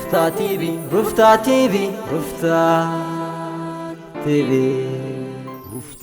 ሩፍታ ቲቪ፣ ሩፍታ ቲቪ፣ ሩፍታ ቲቪ። ሩፍታ።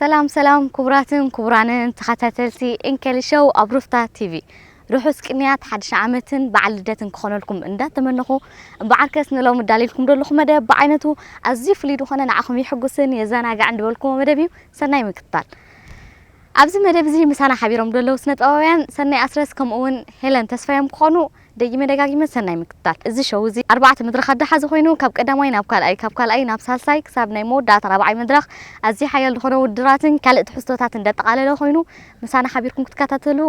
ሰላም ሰላም፣ ክቡራትን ክቡራንን ተኸታተልቲ እንከሊ ሾው ኣብ ሩፍታ ቲቪ፣ ርሑስ ቅንያት ሓድሽ ዓመትን በዓል ልደትን ክኾነልኩም እንዳተመነኹ፣ እምበኣርከስ ንሎሚ እዳልየልኩም ዘለኹ መደብ ብዓይነቱ ኣዝዩ ፍሉይ ዝኾነ፣ ንዓኹም የሕጉስን የዘናግዕን ዝበልኩዎ መደብ እዩ። ሰናይ ምክትታል። ኣብዚ መደብ እዚ ምሳና ሓቢሮም ዘለዉ ስነ ጥበባውያን ሰናይ ኣስረስ ከምኡ እውን ሄለን ተስፋዮም ክኾኑ፣ ደጊመ ደጋጊመ ሰናይ ምክትታል። እዚ ሾው እዚ ኣርባዕተ መድረኻት ዝሓዘ ኮይኑ፣ ካብ ቀዳማይ ናብ ካልኣይ፣ ካብ ካልኣይ ናብ ሳልሳይ፣ ክሳብ ናይ መወዳእታ ራብዓይ መድረኽ ኣዝዩ ሓያል ዝኾነ ውድድራትን ካልእ ትሕዝቶታትን ዘጠቓለለ ኮይኑ፣ ምሳና ሓቢርኩም ክትከታተሉ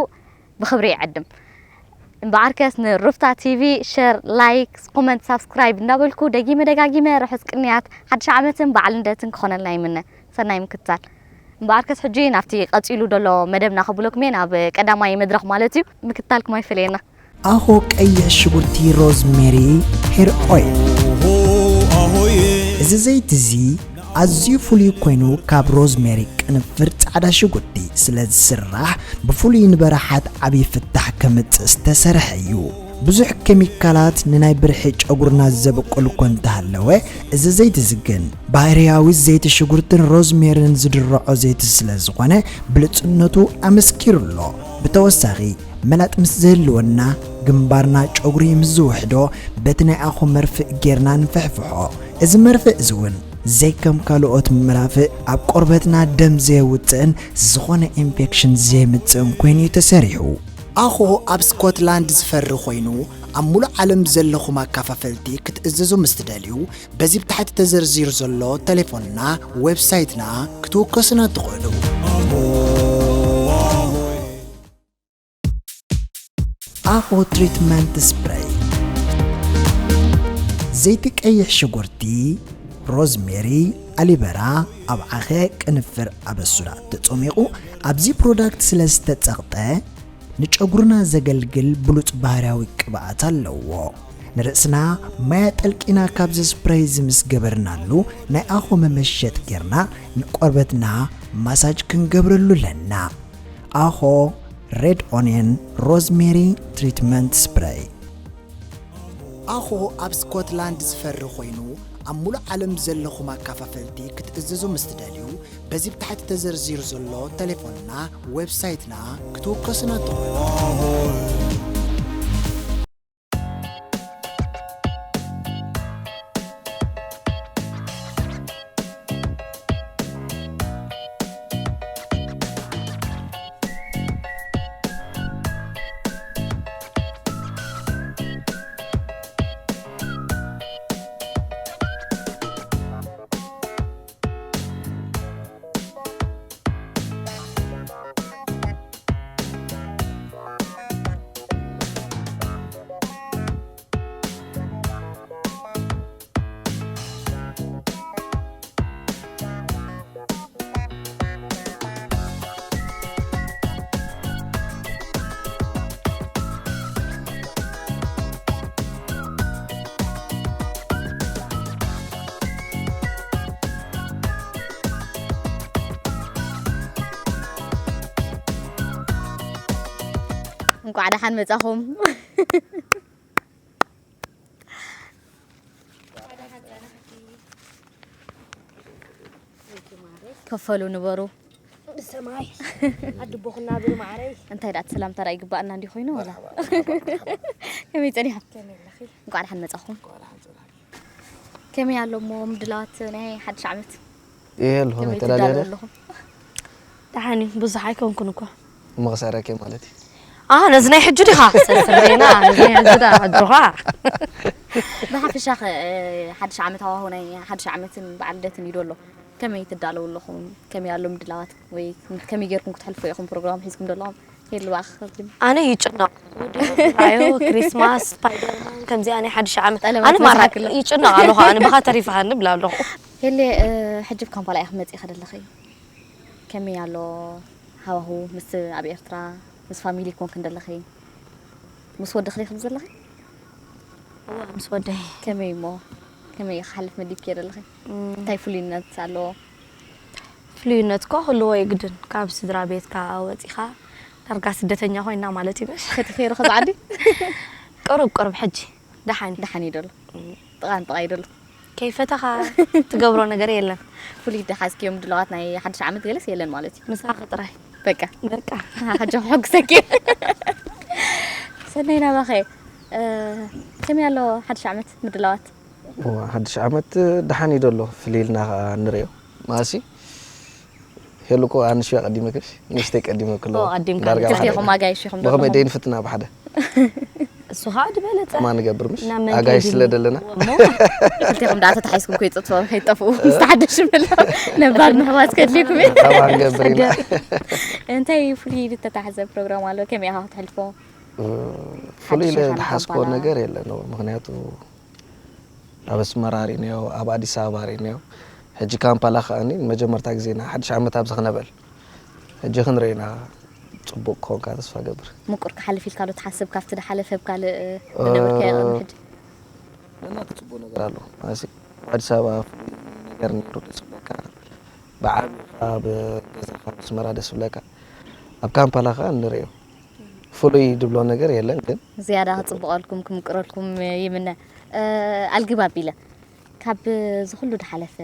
ብኽብሪ ይዕድም። እምበኣርከስ ንሩፍታ ቲቪ ሸር፣ ላይክ፣ ኮመንት፣ ሳብስክራይብ እንዳበልኩ ደጊመ ደጋጊመ ርሑስ ቅንያት ሓድሽ ዓመትን በዓል ልደትን ክኾነልና ይምነ። ሰናይ ምክትታል። እምበኣርከስ ሕጂ ናብቲ ቀጺሉ ዘሎ መደብና ከብለኩም እየ፣ ናብ ቀዳማይ መድረኽ ማለት እዩ። ምክትታልኩም ኣይፈለየና። ኣኾ ቀይሕ ሽጉርቲ ሮዝሜሪ ሄር ኦይል። እዚ ዘይቲ እዚ ኣዝዩ ፍሉይ ኮይኑ፣ ካብ ሮዝሜሪ ቅንፍር ጻዕዳ ሽጉርቲ ስለ ዝስራሕ፣ ብፍሉይ ንበረሓት ዓብዪ ፍታሕ ከምጽእ ዝተሰርሐ እዩ። ብዙሕ ኬሚካላት ንናይ ብርሒ ጨጉርና ዘብቁል እኮ እንተሃለወ፣ እዚ ዘይቲ እዚ ግን ባህርያዊ ዘይቲ ሽጉርትን ሮዝሜርን ዝድርዖ ዘይቲ ስለ ዝኾነ፣ ብሉጽነቱ ኣመስኪሩ ኣሎ። ብተወሳኺ፣ መላጥ ምስ ዝህልወና፣ ግንባርና ጨጉሪ ምስ ዝውሕዶ፣ በቲ ናይ ኣኾ መርፍእ ጌርና ንፍሕፍሖ። እዚ መርፍእ እዚ እውን ዘይከም ካልኦት መራፍእ ኣብ ቆርበትና ደም ዘየውጽእን ዝኾነ ኢንፌክሽን ዘየምጽእን ኮይኑ እዩ ተሰሪሑ። ኣኾ ኣብ ስኮትላንድ ዝፈሪ ኮይኑ፣ ኣብ ሙሉእ ዓለም ዘለኹም ኣካፋፈልቲ ክትእዝዙ ምስ ትደልዩ፣ በዚ ብታሕቲ ተዘርዚሩ ዘሎ ቴሌፎንና፣ ዌብሳይትና ክትውከሱና ትኽእሉ። ኣኾ ትሪትመንት ስፕሬይ። ዘይቲ ቀይሕ ሽጉርቲ፣ ሮዝሜሪ፣ ኣሊበራ፣ ኣብዓኸ፣ ቅንፍር፣ ኣበሱዳ ተጸሚቑ ኣብዚ ፕሮዳክት ስለ ዝተጸቕጠ፣ ንጨጉርና ዘገልግል ብሉጽ ባህርያዊ ቅብኣት ኣለዎ። ንርእስና ማይ ኣጠልቂና ካብዚ ስፕሬይ እዚ ምስ ገበርናሉ፣ ናይ ኣኾ መመሸጥ ጌርና ንቆርበትና ማሳጅ ክንገብረሉ ኣለና። ኣኾ ሬድ ኦንየን ሮዝሜሪ ትሪትመንት ስፕሬይ። ኣኾ ኣብ ስኮትላንድ ዝፈሪ ኮይኑ፣ ኣብ ሙሉእ ዓለም ዘለኹም ኣካፋፈልቲ ክትእዝዙ ምስ ትደልዩ፣ በዚ ብታሕቲ ተዘርዚሩ ዘሎ ቴሌፎንና፣ ዌብሳይትና ክትውከሱና ትኽእሉ። እንኳዕ ደሓን መጻኹም። ከፈሉ ንበሩ። ብሰማይ ኣድቦኹና ብር ማዕረይ። እንታይ ደኣ እቲ ሰላምታ ደኣ ይግባኣና እንዲ ኮይኑ ወላ? መርሓባ፣ መርሓባ፣ መርሓባ። ከመይ ጸኒኻ? ከመይ ኣለኺ? እንኳዕ ደሓን መጻኹም። እንኳዕ ደሓን ጸናሕኪ። ከመይ ኣሎ እሞ ምድላዋት ናይ ሓድሽ ዓመት? ይሄ ኣለኹ ከመይ መተላለያ ትዳለዉ ደ? ኣለኹም? ደሓን እዩ፣ ብዙሕ ኣይኮንኩን እኮ። እሞ ክሳረከ ማለት እዩ። ኣህ፣ ነዚ ናይ ሕጂ ዲኻ? ሰስረና፣ ነዚ ናይ ሕጂ ዳ፣ ኣጆኻ። ብሓፈሻ ኸ ሓድሽ ዓመት ሃዋሁ ናይ ሓድሽ ዓመትን በዓል ልደትን እዩ ዶ ኣሎ? ከመይ ትዳለዉ ኣለኹም? ከመይ ኣሎ ምድላዋት? ወይ ከመይ ጌርኩም ክትሕልፉ ኢኹም ፕሮግራም ሒዝኩም ዘለኹም? ሄሉ እባኺ ከብድም። ኣነ ይጭነቕ። ኣዮ ክሪስማስ፣ ስፓይደርማን፣ ከምዚኣ ናይ ሓድሽ ዓመት። ጠለባት ኣነ ማራ በዝሓክሎ። ይጭነቕ ኣለኹ። ኣነ ብኻ ተሪፍኻኒ ብላ ኣለኹ። ሄሌ፣ እ፣ ሕጂ ኣብ ካምፓላ ኢኺ መጺእኺ ዘለኺ? ከመይ ኣሎ ሃዋሁ ምስ ኣብ ኤርትራ ምስ ፋሚሊ ኮንክ እንደለኺ? ምስ ወድኺ ዲኺ ዘለኺ? እዋ፣ ምስ ወደይ። ከመይ እሞ? ከመይ ክሓልፍ መዲብኪ ዘለኺ? እም። እንታይ ፍሉይነት ኣለዎ? ፍሉይነት እኮ ክህልዎ እዩ ግድን። ካብ ስድራ ቤትካ ወጺኻ ዳርጋ ስደተኛ ኮይና ማለት እዩ። መሽ? ከቲ ኸይሩ ኸዚ ዓዲ? ቅሩብ፣ ቅሩብ ሕጂ። ደሓን እዩ። ደሓን እዩ ደሎ። እም። ጥቓን ጥቓ እዩ ደሎ። ከይፈተኻ ትገብሮ ነገር የለን። ፍሉይ ደሓዝክዮ ምድላዋት ናይ ሓድሽ ዓመት ገለስ የለን ማለት እዩ። ምሳኺ ጥራይ። በቃ። በቃ። ሓጂ ሕጉሰኪ። ሰናይ ናባኸ፣ እ፣ ከመይ ኣሎ ሓድሽ ዓመት ምድላዋት? እዋ፣ ሓድሽ ዓመት ደሓን እዩ ደሎ። ፍልይ ኢልና ኸዓ ንርእዮ። ማሲ፣ ሄሉ እኮ ኣንሽዮ ቀዲመክሽ፣ ንእሽተይ ቀዲመ ክሎ። ኦ፣ ኣዲምካ ዳርጋ ክልቴኹም ብሓደ። ኣጋይሽ ኢኹም ብኸመይ ደለኹም። ደይንፍትና ብሓደ? እሱ ኸዓ ዝበለጸ። ከማ ንገብር ምሽ? ናብ መን ኣጋይሽ ከይድን? ስለ ደለና። እሞ፣ ክልቴኹም ደኣ ተታሒዝኩም ከይትጠፍኡ፣ ከይትጠፍኡ፣ ምስ ተሓደሽ ምሎ፣ ነባር ምሕዋዝ ከድልየኩም እዩ። ከማ ንገብር ኢና። እንታይ ፍሉይ ዝተታሕዘ ፕሮግራም ኣሎ? ከመይ ኢኻ ክትሕልፎ? እ፣ ፍሉይ ሓድሽ ኢኻ ዝሓስኮ ንካምፓላ? ነገር የለን። ምኽንያቱ ኣብ ኣስመራ ርኢናዮ፣ ኣብ ኣዲስ ኣበባ ርኢናዮ። ሕጂ ካምፓላ ከኣኒ ንመጀመርታ ግዜና ሓድሽ ዓመት ኣብዚ ክነበል። ሕጂ ክንርእይና ጽቡቕ ክኾንካ ተስፋ ገብር። ምቁር ክሓልፍ ኢልካ ዶ ትሓስብ ካብቲ ዝሓለፈ ኣብ ካልእ ዝነበርካዮ ቅድሚ ሕጂ? ነናቱ ጽቡቕ ነገር ኣሎ። ማለትሲ ኣብ ኣዲስ ኣበባ ፍሉይ ነገር ነይሩ ደስ ይብለካ። ብዓቢኻ ኣብ ገዛኻ ኣብ ኣስመራ ደስ ይብለካ። ኣብ ካምፓላ ከኣ ንርእዮ። ፍሉይ ድብሎ ነገር የለን ግን ዝያዳ ክጽብቐልኩም ክምቅረልኩም ይምነ። እ፣ ኣልግብ ኣቢለ ካብ እዚ ኩሉ ዝሓለፈ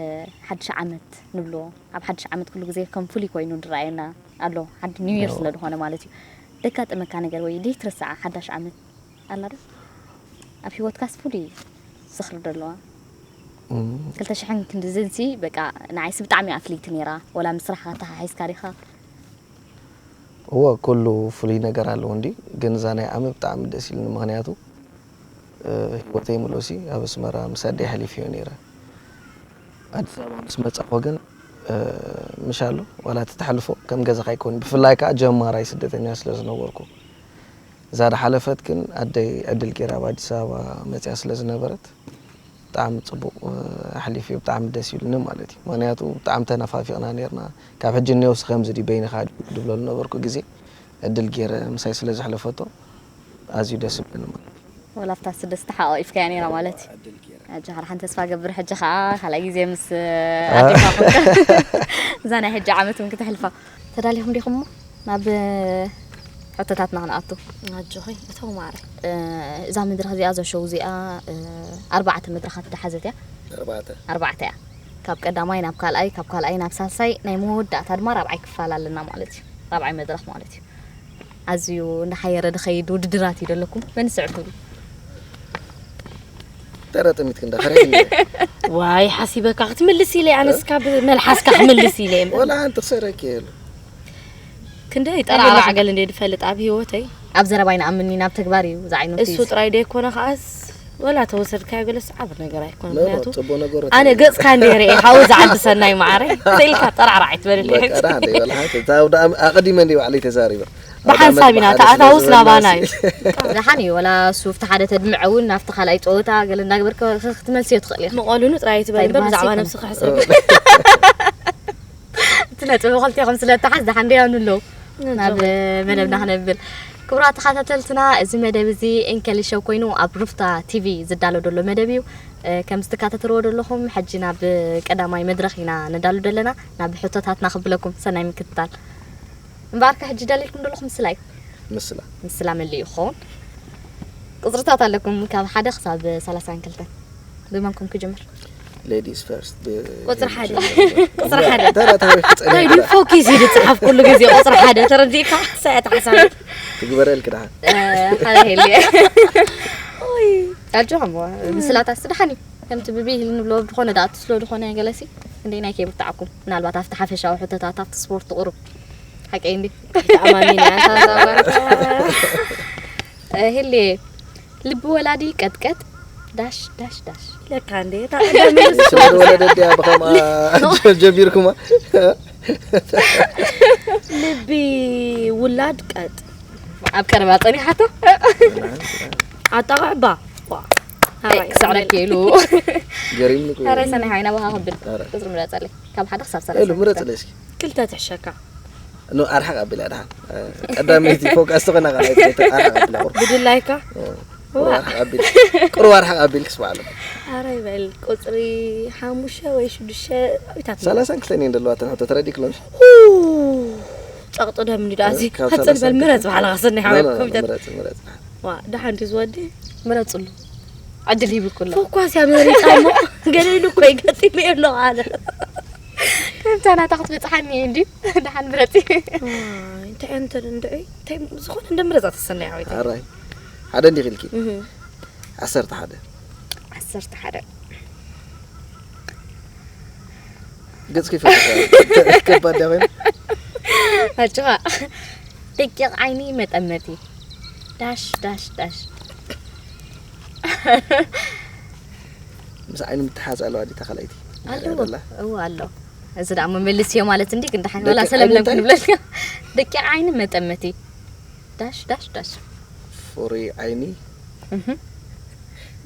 ሓድሽ ዓመት ንብሎ፣ ኣብ ሓድሽ ዓመት ኩሉ ግዜ ከም ፍሉይ ኮይኑ ዝረኣየና ኣሎ፣ ሓድ ኒው ይር እዎ። ስለ ዝኾነ ማለት እዩ። ደጋጠመካ ነገር ወይ ዘይትርስዓ ሓዳሽ ዓመት ኣላ ዶ? ኣብ ህይወትካስ ፍሉይ ዝኽሪ ዶ ኣለዋ? እም። ክልተ ሽሕን ክንድዝንሲ በቃ ንዓይሲ ብጣዕሚ እያ ፍልይቲ ነይራ። ወላ ምስ ስራሕኻ ኣተሓሒዝካ ዲኻ? እወ፣ ኩሉ ፍሉይ ነገር ኣለዎ እንዲ፣ ግን እዛ ናይ ዓመት ብጣዕሚ ደስ ኢሉኒ፣ ምኽንያቱ፣ እ፣ ህይወተይ ምሉእሲ ኣብ ኣስመራ ምስ ኣደይ ኣሕሊፈዮ ነይረ። ኣዲስ ኣበባ ምስ መጻኹ ግን፣ እ፣ ምሽ ኣሎ፣ ዋላ እቲ ተሕልፎ ከም ገዛኻ ኣይኮን። ብፍላይ ከኣ ጀማራይ ስደተኛ ስለ ዝነበርኩ። እዛ ዝሓለፈት ግን ኣደይ ዕድል ገይራ ኣብ ኣዲስ ኣበባ መጺኣ ስለ ዝነበረት፣ ብጣዕሚ ጽቡቕ፣ እ፣ ኣሕሊፈዮ፣ ብጣዕሚ ደስ ኢሉኒ ማለት እዩ። ምኽንያቱ ብጣዕሚ ተነፋፊቕና ነይርና። ካብ ሕጂ እኒኦስ ከምዚ ድዩ በይንኻ ድብሎ ዝነበርኩ ግዜ ዕድል ገይረ ምሳይ ስለ ዘሕለፈቶ ኣዝዩ ደስ ይብለኒ ማለት እዩ። ወላ ኣብታ ስደት ተሓቋቒፍካያ ነይራ ማለት እዩ። ዕድል ገይረ። ኣጆኻ፣ ደሓን ተስፋ ገብር ሕጂ ኸኣ ካልኣይ ግዜ ምስ እ። ኣዴኻ ኮንካ እዛ ናይ ሕጂ ዓመት እውን ክተሕልፋ። ተዳሊኹም ዲኹም እሞ ናብ ሕቶታትና ክንኣቱ? ኣጆኺ እተው ማዕረ። እ፣ እዛ መድረኽ እዚኣ፣ እዛ ሾው እዚኣ፣ እ፣ ኣርባዕተ መድረኻት ዝሓዘት እያ። ኣርባዕተ። ኣርባዕተ እያ። ካብ ቀዳማይ ናብ ካልኣይ፣ ካብ ካልኣይ ናብ ሳልሳይ፣ ናይ መወዳእታ ድማ ራብዓይ ክፋል ኣለና ማለት እዩ። ራብዓይ መድረኽ ማለት እዩ። ኣዝዩ እንዳሓየረ ዝኸይድ ውድድራት እዩ ዘለኩም። መን ይስዕር ትብሉ? ተረጥሚት ክንዳ ኸረይ ዋይ፣ ሓሲበካ ክትምልስ ኢለ፣ ኣነስ ካብ መልሓስካ ክምልስ ኢለ እየ። ወላ ሓንቲ ክሰርክ የሉ። ክንደይ ጠራዕራዕ ገለ እንደ ዝፈልጥ ኣብ ህይወተይ። ኣብ ዘረባ ይንኣምን ኢና፣ ኣብ ተግባር እዩ ዝዓይነቱ እሱ እዩ። ጥራይ ደይኮነ ከኣስ፣ ወላ ተወሰድካዮ ገለስ ዓቢ ነገር ኣይኮነ። ኖ፣ ኖ፣ ምኽንያቱ ጽቡቕ ነገሩ ኣነ ተረዲእካ። ገጽካ እንደ ርኤ፣ ሓው ዝዓዲ ሰናይ መዓረይ፣ ስኢልካ ጠራዕራዕ ኣይትበልለይ። በቃ፣ ደሓን ደይ በልሓት። እታ ወደ ኣም-፣ ኣቐዲመ እንዲ ባዕለይ ተዛሪበ። ብሓንሳብ ኢና፣ ተኣታውስ ናባና እዩ። ደሓን እዩ፣ ወላ እሱ ኣብቲ ሓደ ተድምዐ እውን ናብቲ ካልኣይ ጸወታ ገለ እንዳገበርካ ክትመልስዮ ትኽእል ኢኻ። መቐሉኑ ጥራይ ኣይትበል እንታይ እምበር፣ ብዛዕባ ይበሃል ነብስኻ ሕሰብ። እቲ ነጥቢ ክልቴኹም ስለ እተሓዝ ደሓን ደይ ኣምኑ ኣለዉ። ነጆ። ናብ መደብና ክነብል። ክቡራት ተኸታተልትና፣ እዚ መደብ እዚ እንከሊ ሾው ኮይኑ ኣብ ሩፍታ ቲቪ ዝዳሎ ዘሎ መደብ እዩ። እ፣ ከም ዝትከታተልዎ ዘለኹም፣ ሕጂ ናብ ቀዳማይ መድረኽ ኢና ነዳሉ ዘለና። ናብ ሕቶታትና ክብለኩም፣ ሰናይ ምክትታል። እምበኣርከ ሕጂ ደሊልኩም ዘለኹም ምስላ እዩ። ምስላ። ምስላ መሊኡ ይኸውን። ቁጽርታት ኣለኩም ካብ ሓደ ክሳብ ሰላሳን ክልተን። ብመንኩም ክጅምር? ሌዲስ ፈርስት። ብ-፣ ቁጽሪ ሓደ። ቁጽሪ ሓደ። ተራ ታሪኽ ክጸንሕ እንታይ ድዩ? ይብላ። ፎኪስ እዩ ዝጽሓፍ ኩሉ ግዜ ቁጽሪ ሓደ። ተረዲእካ? ሰያት ሓሳብ። ትግበረልክ ደሓን። እ፣ ሓደ ሄልየ። ኦይ። ኣጆኹም፣ ምስላታት ደሓን እዩ። ከምቲ ብብሂል ንብሎ ብዝኾነ ደኣ ትስሎ ዝኾነ ገለሲ፣ ክንደይ ናይ ከይብርትዓኩም። ምናልባት ኣብቲ ሓፈሻዊ ሕቶታት፣ ኣብቲ ስፖርት ቁሩብ ሓቀይ እንዲ? ኣይተኣማሚን እያ፣ ኣንታ ዛባርካ። እ፣ ሄልየ፣ ልቢ ወላዲ ቀጥቀጥ፣ ዳሽ ዳሽ ዳሽ። ለካ እንዴ እታ ቀዳመይቲ ስለ ወለደ ድያ ብኸምኣ ጀቢርኩማ ልቢ ውላድ ቀጥ ኣብ ቀረባ ጸኒሓቶ ኣጣቕዕባ ዋ ክስዕረክ ኢሉ። ገሪምኒ እኮ እዩ። ኧረ ሰናይ ሓይና ባኻ ክብል ኧረ። ቁጽሪ ምረጸለይ ካብ ሓደ ክሳብ ሉ ሰላሳ ምረጽለይ እስኪ ክልተ ትሕሸካ ኖ ኣርሓቅ ኣቢላ ድሓን ቀዳመይቲ ፎካስ ዝኾና ካልኣይቲ ኣርሓቅ ኣቢላ ቁርብ ብድላይካ ቁርብ ኣርሓቅ ኣቢል ቁርብ ኣርሓቅ ኣቢል ክስማዕ ኣለኩ ኣረ ይበል ቁፅሪ ሓሙሽተ ወይ ሽዱሽተ ኣብታት ሰላሳን ክልተን እየን ዘለዋተን ሕቶ ተረዲእ ክሎም ጸቕጢ ደም እንዲ ዳዚ ካብ ሓፀል በል ሰላሳ ምረፅ ባዕልኻ ሰኒ ሓወይ ኮሚተ ምረጽ ምረጽ ዋ ደሓን ድዩ ዝወዲ ምረጽሉ ዕድል ሂብኩ ኣሎ ፈኳስ እያ መሪፃ እሞ ገለ ኢሉ እኮ ይገጢሙ የሎ ኣለ ከምታ ናታ ክትበጽሓኒ እንዲ ደሓን ምረጺ እንታይ እንተ እንድዒ እንታይ ዝኾነ እንደ ምረፃ ተሰናይ ሓወይተ ኣራይ ሓደ እንዲኽ ኢልኪ ዓሰርተ ሓደ ዓሰርተ ሓደ ገጽ ከይፈለካ ከባድ ያ ኮይኑ ኣጭኻ ደቂቕ ዓይኒ መጠመቲ ዳሽ ዳሽ ዳሽ ምስ ዓይኒ ምትሓዝ ኣለዋ ዲታ ካልኣይቲ ኣለዎ ደላ እዎ ኣሎ እዚ ደኣ መመልስ እዮ ማለት እንዲ ግን ደሓን ወላ ደቂቕ ሰለምለም ዓይኒ እንታይ? ክንብለልካ ደቂቕ ዓይኒ መጠመቲ ዳሽ ዳሽ ዳሽ ፍሩይ ዓይኒ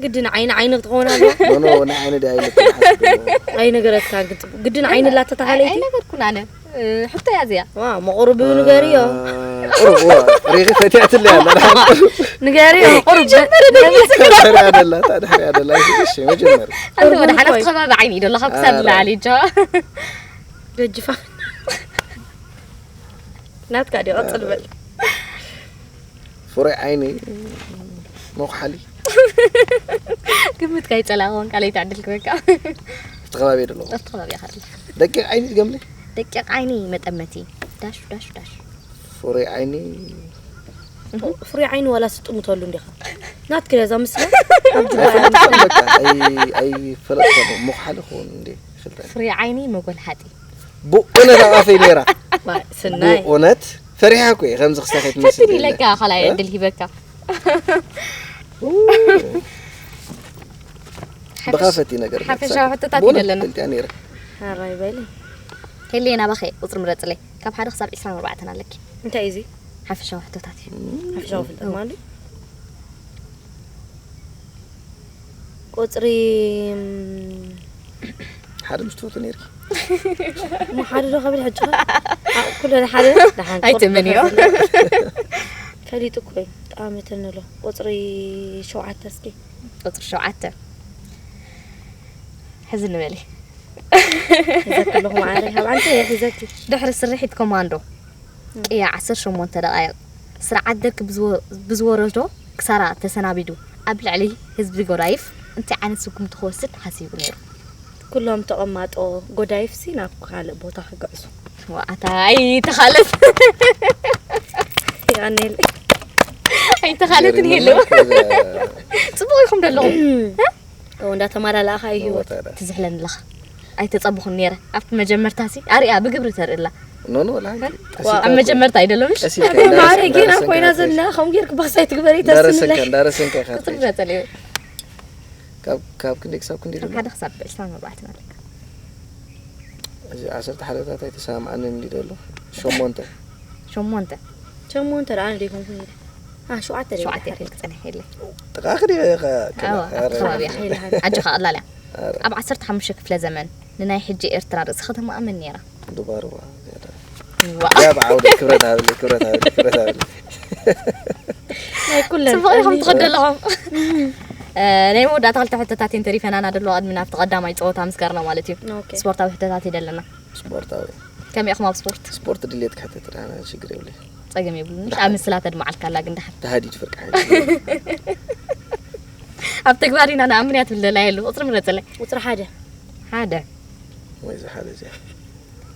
ግድን ዓይኒ ዓይኒ ክትኸውን ኣለዋ ኖኖ ናይ ዓይኒ ዲ ኣይልክ ሓስብ ኣይነገረትካን ግን ፅቡቅ ግድን ዓይኒ ላተተሃለይቲ ኣይነገርኩን ኣነ እ፣ ሕቶ እያ እዚኣ ዋ መቑርብ ንገርዮ ቁሩብ ሪኺ ፈትያትለይ ኣላ ንገርዮ መቑርብ ድሕሪያ ደላ እታ ድሕሪያ ደላ እሺ መጀመሪ ኣንተ ወደ ሓላፍ ከባቢ ዓይኒ እዩ ደሎ ካብ ክሳብ ላዓሊ ጃ ገጅፋ ናትካ ድዮ ቀፅል በል ፍሩይ ዓይኒ መኩሓሊ ግምት ካይጸላኸውን ካልኣይ ተዕድል ክበካ እቲ ከባቢ ደሎ ኣብቲ ከባቢ ኢኻ ደሎ ደቂቕ ዓይኒ ትገምሊ ደቂቕ ዓይኒ መጠመቲ ዳሽ ዳሽ ዳሽ ፍሩይ ዓይኒ ፍሩይ ዓይኒ ዋላ ስጥምተሉ እንዲኻ ናትክ እዛ ምስላ ኣብ ጅባ ኣይፈለጥካን በቃ ኣይ- ኣይፈለጥካን መኩሓሊ ክኸውን እንዲ ክልተ ፍሩይ ዓይኒ መጎልሓጢ ብእውነት ኣብ ኣፈይ ነይራ ስናይ ብእውነት ፈሪሓ እኮ እየ ከምዚ ክሳኸት ፈትን ኢለካ ካልኣይ ዕድል ሂበካ ብኻፈቲ ነገር ሓፈሻዊ ሕቶታት እዩ ዘለና። ፈልጥያ ነይረ ኣራይ በሊ ሄሌና ባኸ ቁፅሪ ምረፅለይ ካብ ሓደ ክሳብ ዕስራን ኣርባዕተን ኣለኪ እንታይ እዩ እዚ ሓፈሻዊ ሕቶታት እዩ ሓፈሻዊ ፍልጠት ማለት ቁፅሪ ሓደ ምስ ትፈቱ ነርኪ እሞ ሓደ ዶ ከብል ሕጂ ኩለ ሓደ ደሓን ኣይትመንዮ ፈሊጡ እኮ እዩ ብጣዕሚ ተንሎ ቁፅሪ ሸውዓተ እስኪ ቁፅሪ ሸውዓተ ሕዚ ንበሊ ሒዘኪ ኣለኹ ማዓረ ካብ ዓንተ እየ ሒዘኪ ድሕሪ ስርሒት ኮማንዶ ቅያ ዓሰርተ ሸሞንተ ደቃይቕ ስርዓት ደርግ ብዝወ- ብዝወረዶ ክሳራ ተሰናቢዱ ኣብ ልዕሊ ህዝቢ ጎዳይፍ እንታይ ዓይነት ስጉምቲ ክወስድ ሓሲቡ ነይሩ? ኩሎም ተቐማጦ ጎዳይፍሲ ናብ ካልእ ቦታ ክግዕዙ ዋኣታ ኣይተኻለት ያኔል ኣይተኻለትን ይህልው ጽቡቕ ኢኹም ዘለኹም እንዳተማላለኣኻ እዩ ህይወት ትዝሕለኒ ኣለኻ ኣይተጸብኹን ነይረ ኣብቲ መጀመርታ ሲ ኣሪኣ ብግብሪ ተርእላ ኖኖ ላ ኣብ መጀመርታ ኣይደለምሽ ቀስ ኢልካ እንዳረሰንካ ማረ ጌና ኮይና ዘላ ከም ጌርክ ባሳይ ትግበሪ ተስምለይ እንዳረሰንካ ኢኻ ቁጽሪ ገጸልዩ ካብ ካብ ክንደይ ክሳብ ክንደይ ካብ ደሎ ሓደ ክሳብ ዕስራን ኣርባዕተን ኣለካ እዚ ዓሰርተ ሓደታት ኣይተሰማማዕንን እንዲ ደሎ ሸሞንተ ሸሞንተ ሸሞንተ ደኣ ንደይ ኮንኩ ነይረ አ ሸውዓተ ደይ ሸውዓተ ድሓር ክብል ክጸንሕ የለ ጥቓ ክዲ ኣዎ ኣብቲ ከባቢ እያ ኣጆኻ ቀላል እያ ኣብ ዓሰርተ ሓሙሽተ ክፍለ ዘመን ንናይ ሕጂ ኤርትራ ርእሲ ከተማ መን ነይራ ዱባርዋ ዋ ያ ብዓውደ ክብረት ሃብለይ ክብረት ሃብለይ ክብረት ሃብለይ ናይ ኩለን ጽቡቕ ኢኹም ትኸዱ ኣለኹም እ፣ ናይ መወዳእታ ክልተ ሕቶታት እየን ተሪፈናና ደለዋ ቅድሚ ናብቲ ቀዳማይ ፀወታ ምስጋርና ማለት እዩ ኦኬ። ስፖርታዊ ሕቶታት እዩ ደለና ስፖርታዊ ከመይ ኢኹም ኣብ ስፖርት ስፖርት ድሌት ክሕተት ዳና ሽግር የብለይ ፀገም የብሉን ኣብ ምስላ ተድመዓልካ ኣላ ግን ድሓር ተሃዲድ ፍርቂ ሓይሊ ኣብ ተግባር ኢና ንኣምን እያ ትብል ደላ የሉ ቁፅሪ ምረፅለይ ቁፅሪ ሓደ ሓደ ወይ ዝሓደ እዚኣ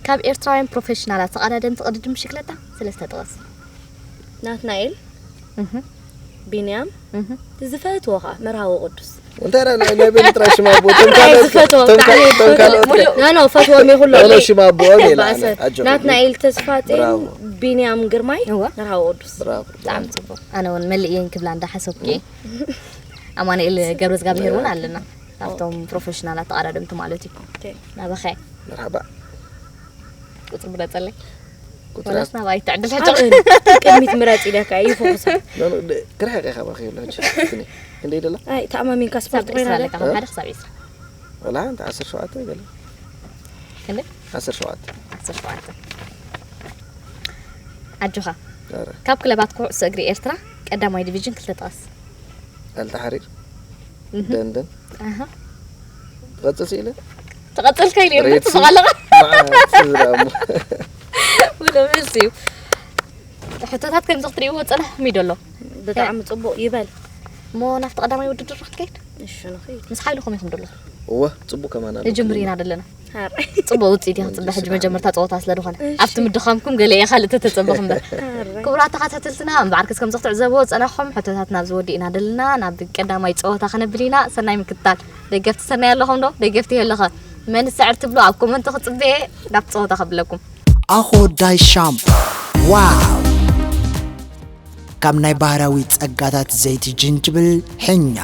ካብ ኤርትራውያን ፕሮፌሽናላት ተቐዳደምቲ ቅድድም ብሽክለታ ሰለስተ ጥቐስ ናትናኤል እህ፣ ቢንያም እህ። ዝፈትዎ ከዓ መርሃዊ ቅዱስ እንታይ ዳ ናይ ናይ ቤኒ ጥራይ ሽማ ኣቦ ቶም ናይ ካልኦት ዝፈትዎ ቶም ብጣዕሚ ካልኦት ቶም ዝፈትዎ ካልኦት ሙሉእ ኖ ኖ ፈትዎም ይኹሎ ኖ ኖ ሽማ ኣቦኦም የላ ባእሰ ኣጆ ናትናኤል ተስፋጼን ብራቮ። ቢንያም ግርማይ እወ። መርሃዊ ቅዱስ ብራቮ ብጣዕሚ ፅቡቅ ኣነ እውን መሊእ እየን ክብላ እንዳሓሰብኩ እየ ኣማኑኤል ገብረዝጋብሄር እውን ኣለና። ካብቶም ፕሮፌሽናላት ተቐዳደምቲ ማለት እዩ። ኦኬ። ናባኸ? መርሓባ። ቁጽሪ ምረጸለይ። ቁጽሪ ወላስ ናባይ ትዕድል ሕጂ? ኣብ ቅድሚት ምረጽ ኢለካ እዩ ፎኩሳ። ኖ፣ ኖ፣ ደ-፣ ክርሕቕ ኢኻ ባኺ ይብላ ሕጂ። ክንደይ ደላ? ኣይ፣ ተኣማሚንካ ስፖርት ክሳብ ኮይና ዒስራ ዶ? ኣለካ፣ ካብ ሓደ ክሳብ ዒስራ። ወላ እንተ ዓሰርተ ሸውዓተ ገለ። ክንደይ? ዓሰርተ ሸውዓተ። ዓሰርተ ሸውዓተ። ኣጆኻ። ኧረ። ካብ ክለባት ኩዕሶ እግሪ ኤርትራ ቀዳማይ ዲቪዥን ክልተ ጥቀስ። ኣልተሓሪር። እህ። ደንደን። ኣሃ። ትቐጽል ስኢለ? ተቐጸልካ ኢለ ሬድ ሲ ጽቡቕ ኣለኻ። መዓት ዝራሙ። ወደ መልሲ እዩ። ሕቶታት ከምዚ ክትርእይዎ ጸናሕኩም እዩ ደሎ። ብጣዕሚ ጽቡቕ ይበል። እሞ ናብቲ ቀዳማይ ውድድር ክንከይድ? እሺ፣ ንኸይድ። ምስ ሓይልኹም ኢኹም ደሎ። እወ፣ ጽቡቅ ከማን ኣሎ። ንጅምር ኢና ደለና። ሓራይ። ጽቡቅ ውጽኢት ኢና ጽቡቅ ጽበሕ ሕጂ መጀመርታ ጸወታ ስለ ዝኾነ። እሺ። ኣብቲ ምድኻምኩም ገለ እየ ካልእ ተተጸበኹም እምበር። ሓራይ። ክቡራት ተኸታተልትና፣ እምበኣርከስ ከምዚ ክትዕዘብዎ ዝጸናሕኹም ሕቶታት ናብዚ ወዲእና ደለና። ናብ ቀዳማይ ጸወታ ክነብል ኢና። ሰናይ ምክትታል። ደገፍቲ ሰናይ ኣለኹም ዶ? ደገፍቲ የለኸ? መን ዝስዕር ትብሉ? ኣብ ኮመንት ክጽበየ ናብ ጸወታ ከብለኩም። ኣኾ ዳይ ሻምፖ። ዋው! ካብ ናይ ባህራዊ ጸጋታት ዘይቲ ጅንጅብል፣ ሕኛ፣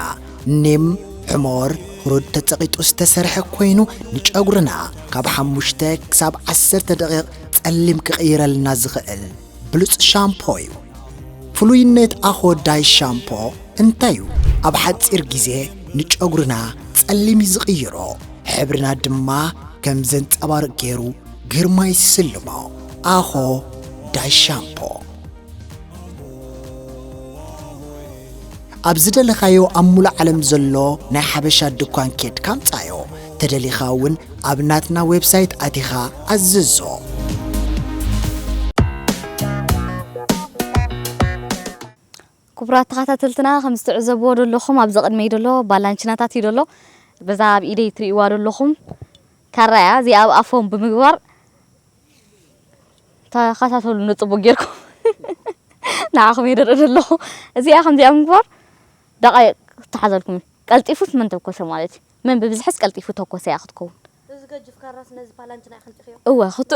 ኒም፣ ሕሞር፣ ህሩድ ተጸቒጡ ዝተሰርሐ ኮይኑ፣ ንጨጉርና ካብ ሓሙሽተ ክሳብ ዓሰርተ ደቂቕ ጸሊም ክቕይረልና ዝኽእል ብሉጽ ሻምፖ እዩ። ፍሉይነት ኣኾ ዳይ ሻምፖ እንታይ እዩ? ኣብ ሓጺር ግዜ ንጨጉርና ጸሊም እዩ ዝቕይሮ፣ ሕብርና ድማ ከም ዘንጸባርቕ ገይሩ ግርማ ይስልሞ። ኣኾ ዳይ ሻምፖ። ኣብ ዝደለኻዮ ኣብ ሙሉእ ዓለም ዘሎ ናይ ሓበሻ ድኳን ኬድካ ኣምጻዮ። ተደሊኻ እውን ኣብ ናትና ዌብሳይት ኣቲኻ ኣዝዞ። ክቡራት ተኸታተልትና፣ ከም እትዕዘብዎ ዘለኹም፣ ኣብዚ ቅድመይ ዘሎ ባላንችናታት እዩ ዘሎ። በዛ ኣብ ኢደይ ትርእይዋ ዘለኹም ካራ እያ። እዚኣ ኣብ ኣፎም ብምግባር ተኸታተሉኒ ጽቡቅ ጌርኩም። ንዓኹም እየ ደርኢ ዘለኹ። እዚኣ ከምዚኣ ምግባር ደቓይቕ ክትሓዘልኩም እዩ። ቀልጢፉስ መን ተኮሰ ማለት እዩ። መን ብብዝሕስ ቀልጢፉ ተኮሰ እያ ክትከውን። እዚ ገጅፍ ካራስ ነዚ ፓላንችና ኢኽን ጥኽዮ? እወ፣ ክቱ-፣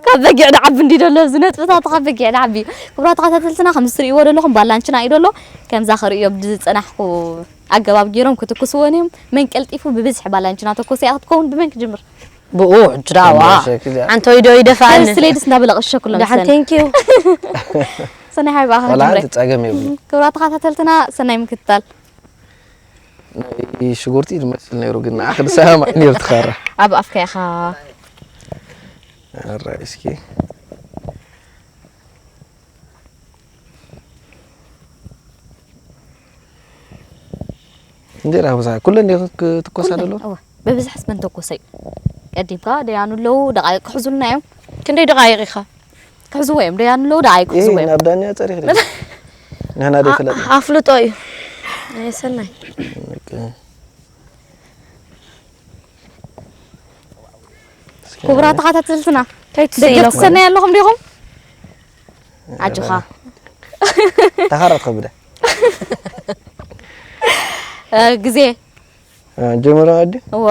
ካብ በጊዕ ንዓቢ እንዲ ደሎ፣ እዚ ነጥብታት ካብ በጊዕ ንዓቢ። ክቡራት ተኸታተልትና፣ ከም እትርእይዎ ዘለኹም ባላንችና እዩ ደሎ። ከምዛ ከርእዮ ብዝጸናሕኩ ኣገባብ ገይሮም ክትኩስወን እዮም። መን ቀልጢፉ ብብዝሒ ባላንችና ተኮሰ እያ ክትከውን። ብመን ክጅምር? ብኡ፣ ሕጂ ደኣ፣ ዋ። ሓንቲ ወይ ዶ ይደፍኣኒ? ፈርስት ሌዲስ እናበለ ቅሸኩሎም ደሓን፣ ሰኒ። ቴንክ ዩ። ሰናይ ሓቢባ፣ ዋላ ሓንቲ ጸገም የብሉን። ክቡራት ተኸታተልትና፣ ሰናይ ምክትታል። ናይ ሽጉርቲ ዝመስል ነይሩ፣ ግን ንዓኺ ዝሰማማዕ ነይሩ ትኻራ። ኣብ ኣፍካ ኢኻ። ኣራይ እስኪ። እንጀራ ብዛ ኩለን ዲኹ ክትኮሳ እወ፣ ደሎ? እወ። ብብዝሕስ መን ተኮሰ እዩ? ቀዲምካ ደያኑ ኣለዉ፣ ደቓይቕ ክሕዙልና እዮም። ክንደይ ደቓይቕ ኢኻ? ክሕዝዎ እዮም፣ ደያኑ ኣለዉ፣ ደቓይቕ ክሕዝዎ እዮም። ናብ ዳኛ ጸሪኽ ዲኻ? ንሕና ዶ ኣ-፣ ይፍለጥ? ኣፍልጦ እዩ። ኣይ፣ ሰናይ። በቃ። ክቡራት ተኸታተልትና፣ እንታይ ትስኢኖ ደገፍቲ እኮ? ሰናይ ኣለኹም ዲኹም? ኣጆኻ። ተኻራ ትኸብደ። እ፣ ግዜ። እ፣ ጀምሮ ኣዲ? እወ።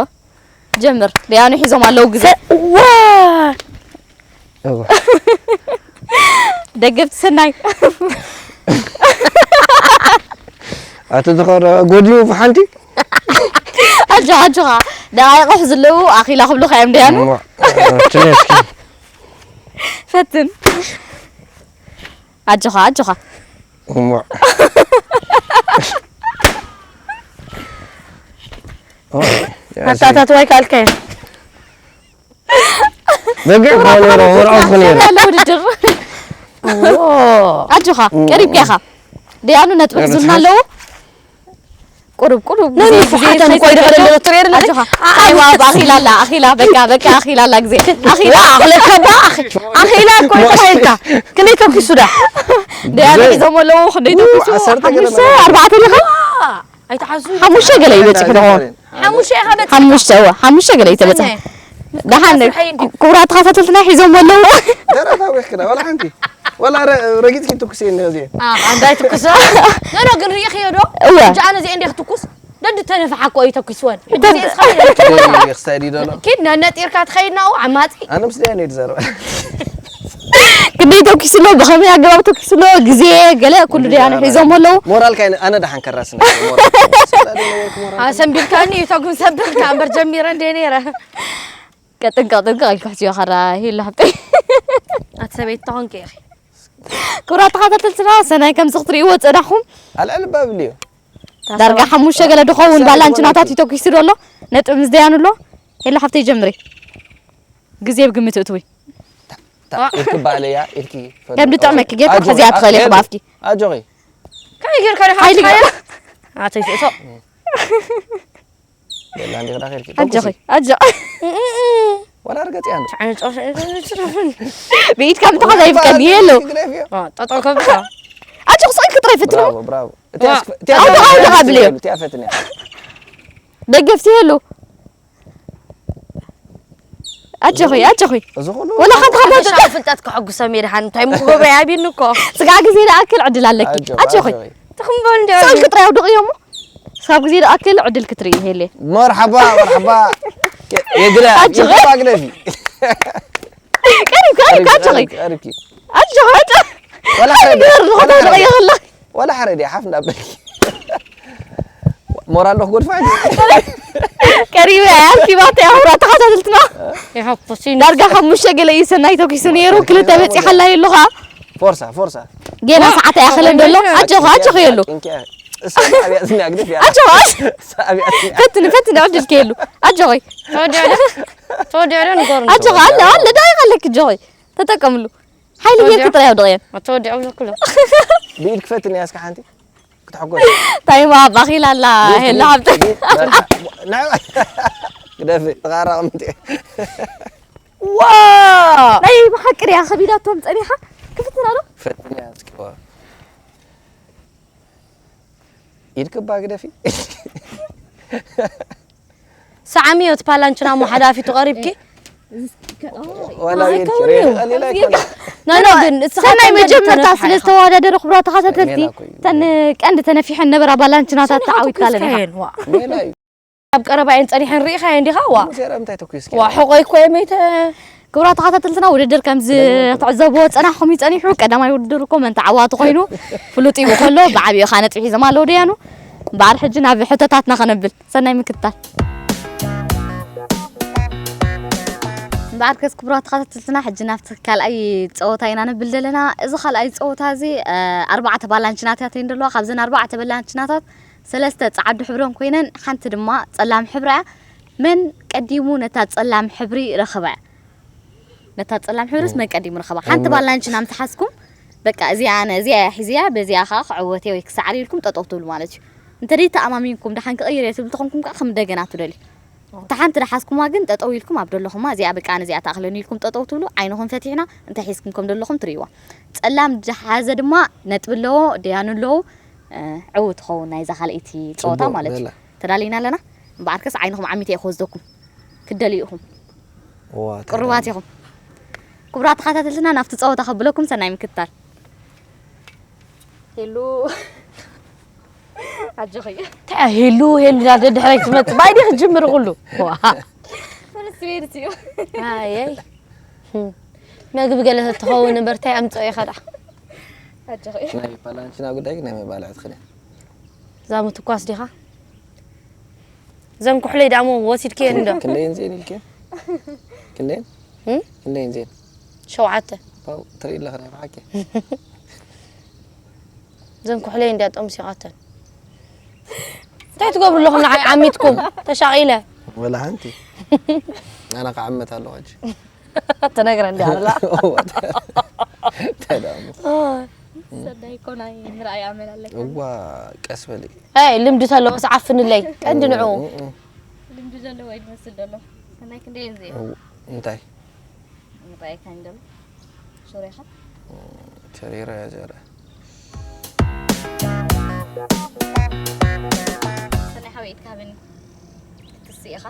ጀምር። ደያኑ ሒዞም ኣለዉ ግዜ። ሰ-፣ ዋ! እወ። ደገፍቲ ሰናይ። ኣቲ ዝኸረ ጎድዩ ብሓንቲ? ኣጆኻ፣ ኣጆኻ። ደቓይቕ ዘለዉ ኣኺላ ክብሉኻ እዮም ደያኑ። እሞ፣ እ፣ ትንሽ እስኪ። ፈትን። ኣጆኻ፣ ኣጆኻ። እሞ። ኦ፣ ያ፣ ኣታታት ዋይ ካልከ። በጊዕ ክኾን ነይሩ፣ ወርዖ ክኾን ነይሩ። ያለ ውድድር። ኦ። ኣጆኻ፣ እም። ቀሪብካ ኢኻ። ደያኑ ነጥቢ ሒዙልና ኣለዉ። ቁሩብ፣ ቁሩብ፣ ናይ ግዜ፣ ግዜ ምፍሓተን እኮ ይደኸለ ኣሎ፣ ትሪኦ ኣለኺ? ኣጆኻ። ኣ-፣ ኣይዋ፣ ኣኺላ ኣላ፣ ኣኺላ፣ በቃ፣ በቃ፣ ኣኺላ ኣላ ግዜ። ኣኺላ። ዋ፣ ኣኽለካ ባ፣ ኣኺ-፣ ኣኺላ እኮ እዩ ተባሂልካ። ክንደይ ተኩሱ ዳ? ደያኑ ሒዞም ኣለዉ፣ ክንደይ ተኩሱ? ዓሰርተ ገለ ሓሙሽተ፣ ኣርባዕተ ኢኻ? ዋ፣ ኣይትሓዙ። ሓሙሽተ ገለ ይበጽሕ ዶ? ሓሙሽተ ኢኻ በጺሕካ? ሓሙሽተ፣ እወ፣ ሓሙሽተ ገለ ይተበጽሕ። ሰናይ። ደሓን፣ ክብራት ሓይል። ክቡራት ተኸታተልትና ሒዞም ኣለዉ። ደረታ ወይክና፣ ዋላ ሓንቲ። ዋላ ረ-፣ ረጊጽኪ ትኩሲ እንደ እዚኤ። ኣ፣ ኣንዳይ ትኩሶ? ኖ፣ ኖ፣ ግን ርኢኽዮ ዶ? እወ። ሕጂ ኣነ እዚኤ እንደ ክትኩስ፣ ደድ ተነፍሓ እኮ እዩ ተኩስወን። ሕጂ እዚኤ እስኻ ክስተዲ ዶ? ኪድ፣ ነነጢርካ ትኸይድ ናኡ፣ ዓማጺ። ኣነ ምስ ደያኑ እዩ ዝዛረብ። ክንደይ ተኩሱ ኣሎ፣ ብኸመይ ኣገባብ ተኩሱ ኣሎ፣ ግዜ፣ ገለ ኩሉ ደያኑ ሒዞም ኣለዉ። ሞራልካ ኣነ ደሓን ከራስና ሞራል። ሰላ ደይ ነበርኩ ሞራል። ኣሰንቢድካኒ እዩ ተጉም ሰብርካ እምበር ጀሚረ እንደ ነይረ። ቀጥንቀ ጥንቀ ኢልኩ ሕስዮ ኸራ ሂሉ ሓብተይ። ኣቲ ሰበይቲ ተኾንኪ ኢኺ። ክብራት ተኸታተልትና ሰናይ ከምዚ ክትርእይዎ ጸናኹም። ኣልዕል ባብል እዩ። ዳርጋ ሓሙሽተ ገለ ድኸውን ባላንችናታት ይተኩሱ ዶ ኣሎ። ነጥብ ምስ ደያኑ ኣሎ። ሄሎ ሓብተይ ጀምሪ። ግዜ ብግምት እትዊ። ይትባለ እያ ኢልኪ ከም ድጥዕመኪ ጌርካ ሕዚያ ትኽእሊ ኢኺ ብኣፍኪ። ኣጆኺ ካይ ጌርካ ዲኻ ሓይሊ ጌርካ ኣተይ ስእቶ በላ እንዲኻ ዳኺልኪ ኣጆኺ ኣጆ ወላ ርገጽ ያን ዓይነ ጾፍ ብኢድካ ምትሓዝ ኣይፍቀድ የሎ ጠጠው ከብካ ኣጆ ክስቕ ክትረይ ፍትኖ ብራቮ ብራቮ እቲ ኣስፍ እቲ ኣውዲ ኣውዲ ኣብልዮ እቲ ኣፈትኒ ደገፍቲ የሎ ኣጆኺ ኣጆኺ እዚ ኩሉ ወላ ሓንቲ ሓንቲ ሓበሻዊ ፍልጠት ከሐጉሶም እየ ድሓን እንታይ ምክገብረ ይሃብኒ እኮ ስጋዕ ግዜ ዝኣክል ዕድል ኣለኪ ኣጆኺ ኣጆኺ። ትኽምበል እንዲ ሰው ክጥራይ ኣውድቕዮ እሞ ስጋብ ግዜ ዝኣክል ዕድል ክትርኢ ይሄለ መርሓባ መርሓባ የግዳ ኣጆኺ። ይግባ ግደፊ ቀሪብካ ቀሪብካ ኣጆኺ ቀሪብኪ ኣጆኺ ኣጆ ወላ ሓረድ ገር ዝኾነ ወላ ሓረድ ይኸላ ወላ ሓረድ ሓፍ እንዳበልኪ ሞራል ዶ ክጎድፋ እዩ? ቀሪበ ኣርኪባተ ኣውራ ተኸታተልትና ይሓፍሲ ዳርጋ ሓሙሽተ ገለ እዩ ሰናይ ተኪሱ ነይሩ ክልተ በፂሓላ የሉኻ ፎርሳ ፎርሳ ጌና ሰዓት ኣይኣኸለን ደሎ ኣጆኻ ኣጆኺ የሉ እንኪያ እሳ ኣብያ ዝኒ ኣግደፍ ያ ኣጆኻ ኣብያ ዝኒ ፈትኒ ፈትኒ ዕድል ከየሉ ኣጆኺ ተወዲዑ ዶ ተወዲዑ ዶ ንገሩ ኣጆኻ ኣለ ኣለ ዳይ ኣለኪ ጆኺ ተጠቀምሉ ሓይሊ ጌርኪ ጥራይ ኣውድቕየን። ኣቶ ወዲ ኣውሎ ኩሎ። ብኢድ ክፈትኒ ያስካ ሓንቲ ክትሕጎስ። ታይማ ባኺላ ኣላ ሄላ ሃብተ። ግደፊ ተቓራ ቅምቲ። ዋ ናይ ብሓቂ ድያ ከቢዳቶም ጸኒሓ ክፍትና ዶ? ፈትኒ ያስኪ ኢድኪ እባ ግደፊ። ሰዓሚ እቲ ፓላንችና እሞ ሓዳፊቱ ቀሪብኪ ወላ ኢድኪ ሬዲ ቀሊላ ኣይኮነ። ኖ ኖ ግን እስኻ ሰናይ ተንገድ መጀመርታ ተነፍሓ ስለ ኢኻ። ዝተወዳደሩ ክቡራት ተኸታተልቲ ሜላ እኮ እዩ። ተን ቀንዲ ተነፊሐን ነበራ ባላንችናታት ተዓዊትካ ኣለና ኢኻ። ተኩስካየን፣ ዋ። ሜላ እዩ። ኣብ ቀረባ እየን ጸኒሐን ርኢኻየን ዲኻ? ዋ። ሙሴ ረምታይ ተኩስኪ? ዋ፣ ሕቖይ እኮ እየ መይተ። ክቡራት ተኸታተልትና ውድድር ከምዚ ትዕዘብዎ ዝጸናሕኩም እዩ ጸኒሑ። ቀዳማይ ውድድር እኮ መን ተዓዋቲ ኮይኑ ፍሉጥ እዩ ከሎ ብዓቢኡ ኸኣ ነጥቢ ሒዞም ኣለዉ ደያኑ። እምበኣር ሕጂ ናብ ሕቶታትና ኸነብል። ሰናይ ምክትታል። እምበኣር ከስ ክቡራት ተኸታተልትና ሕጂ ናብቲ ካልኣይ ጸወታ ኢና ነብል ዘለና። እዚ ካልኣይ ጸወታ እዚ፣ እ፣ ኣርባዕተ ባላንችናታት እየን ዘለዋ። ካብዘን ኣርባዕተ ባላንችናታት ሰለስተ ጸዓዱ ሕብረን ኮይነን፣ ሓንቲ ድማ ጸላም ሕብራ እያ። መን ቀዲሙ ነታ ጸላም ሕብሪ ረኸባ እያ። ነታ ጸላም ሕብርስ መን ቀዲሙ ረኸባ? ሓንቲ ባላንችና ምስ ሓዝኩም፣ በቃ፣ እዚኣ ኣነ፣ እዚኣ እያ ሒዘያ፣ በዚኣ ኸኣ ክዕወት እየ ወይ ክሰዓር ኢልኩም ጠጠው ትብሉ ማለት እዩ። እንተ ደይ ተኣማሚንኩም፣ ደሓን ክቕይር እየ ትብሉ ተኾንኩም ከኣ ከም እንደገና ትደልዩ። እታ ሓንቲ ደሓዝኩማ ግን ጠጠው ኢልኩም ኣብ ደለኹማ፣ እዚኣ በቃ፣ ኣነ እዚኣ ትኣኽለኒ ኢልኩም ጠጠው ትብሉ፣ ዓይንኹም ፈቲሕና እንታይ ሒዝኩም ከም ደለኹም ትርእይዋ። ጸላም ዝሓዘ ድማ ነጥቢ ኣለዎ፣ ደያኑ ኣለዉ፣ እ፣ ዕዉት ትኸውን ናይዛ ካልኣይቲ ጸወታ ጽቡቕ፣ ማለት እዩ። በላ። ተዳሊና ኣለና። እምበኣርከስ ዓይንኹም ዓሚተ እየ ክወስደኩም። ክትደልዩ ኢኹም። እዋ፣ ቅሩባት ተዳሊና። ኢኹም። ክቡራት ተኸታተልትና ናብቲ ጸወታ ከብለኩም ሰናይ ምክትታል። ሄሉ። ኣጆኺ። እንታይ ሄሉ፣ ሄሉ፣ ዳ ደድሕረይ ትመጽእ። ባይዲ ክትጅምር ኩሉ። ዋ። ፈረስ ቤት እዩ። ኣየይ። ህም። መግቢ ገለ ተትኸውን እምበር እንታይ ኣምጽኦ ኢኻ ደኣ? ኣጆኺ። ናይ ፓላንችና ጉዳይ ግን ናይ መባልዕቲ ክልእ። እዛ ምትኳስ ዲኻ? እዘን ኩሕለይ ደኣ እሞ ወሲድክየን እንዶ። ክንደይን ዜን ኢልክየን? ክንደይን? እም? ክንደይን ዜን? ሸውዓተ። ፓው፣ ትርኢ ኣለኺ ናይ ብሓቂ። እዘን ኩሕለይ እንድያ ጠምሲቓተን። እንታይ ትገብሩ ኣለኹም ንዓይ ዓሚትኩም? ተሻቒለ። ወላ ሓንቲ። ኣነ ክዓመት ኣለኹ ሕጂ። ትነግረኒ ኣላ። እንታይ ደኣ እሞ? ሰናይ እኮ ናይ ምርኣይ ኣመል ኣለካ። እዋ፣ ቀስ በሊ። ኣይ፣ ልምዲ ተለዎስ ዓፍንለይ። ቀንዲ ንዕኡ። እም፣ እም። ልምዲ ዘለዎ እዩ ዝመስል ዘሎ። ሰናይ ክንደይ እዮም እዚኦም? እው፣ እንታይ? ምርኣይካ እዩ ዘሎ። ሾሬኻ? እም፣ ተሪረ እያ ዘረ። ሰናይ ሓወይ፣ ኢድካ ሃበኒ። ክትስእ ኢኻ።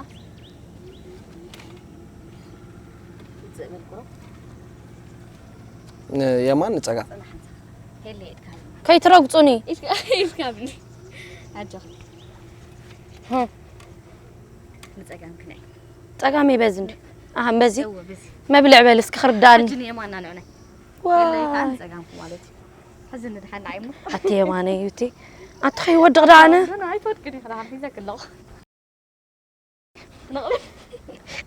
ውፅእ በል ቁሩብ። ንየማን ንፀጋም። ጸናሕ እንተ። ሄለ ኢድካ ሃበኒ። ከይትረግጹኒ። ኢድካ፣ ኢድካ ሃበኒ። ኣጆኺ። ህ። ንጸጋም ክንዒ። ጸጋመይ በዚ እንዲ። ኣሃ፣ በዚ? እወ፣ በዚ። መብልዕ በል እስኪ ክርዳኒ። ሕጂ ንየማን ንዕናይ። የለይ ከዓ ንጸጋምኩ ማለት እዩ። ሕዚ ንድሓን ንዓይ እሞ። ኣቲ የማነ እዩ እቲ። ኣቲ ከይወድቕ ደኣ ኣነ። ኣይትወድቅን ኢኺ ደሓን ሒዘኪ ኣለኹ።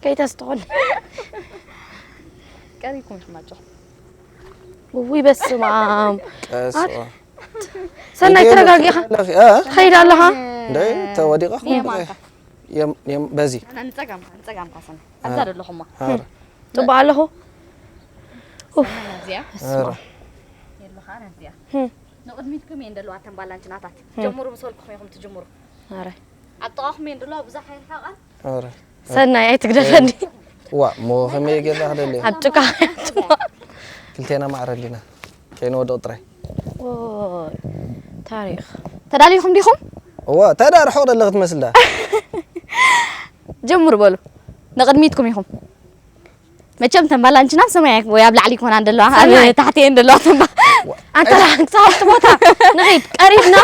ከይተስትኾን። ቀሪብኩም ሽማቸው። ውይ በስመ ኣብ። ቀስ ኣት-፣ ሰናይ እንዴ ተረጋጊኻ። ኣለኺ? እ? ትኸይድ ኣለኻ? እንዴ ተወዲቐ እኔ ኹም ማንካ። የም-፣ የም-፣ በዚ። ኣና ንጸጋምካ፣ ንጸጋምካ ሰናይ። ኣብዛ እ። ደለኹማ። ኧረ። ጽቡቕ ኣለኹ። ኡፍ። ሰናይ ነዚኣ። ኧረ። የለኻ ነዚኣ። ህም። ንቕድሚትኩም እየን ዘለዋ እተን ባላንችናታት። ህም። ጀምሩ ምስ በልኩኹም ኢኹም ትጅምሩ። ኧረ። ኣብ ጥቓኹም እየን ዘለዋ ብዙሕ ኣይርሕቓን። ኧረ። ሰናይ ኣይትግደፈኒ። ዋ፣ እሞ ከመይ ጌርና ክደሊ? ኣብ ጭቃ። ክልቴና ማዕረ ኣሊና። ከይንወድቕ ጥራይ። ኦይ፣ ታሪኽ። ተዳሊኹም ዲኹም? እዋ፣ እንታይ ደኣ ርሑቕ ዘለኺ ትመስል ደኣ? ጀምሩ በሉ። ንቕድሚትኩም ኢኹም። መቸም ተን ባላንችና ኣብ ሰማይ ወይ ኣብ ላዕሊ ይኮና ዘለዋ፣ ኣብ ሰማይ። ታሕቲ እየን ዘለዋ ተን ባ-፣ ዋ-፣ ኣንተ ደኣ ክሳብ ኣብቲ ቦታ ንኺድ፣ ቀሪብና።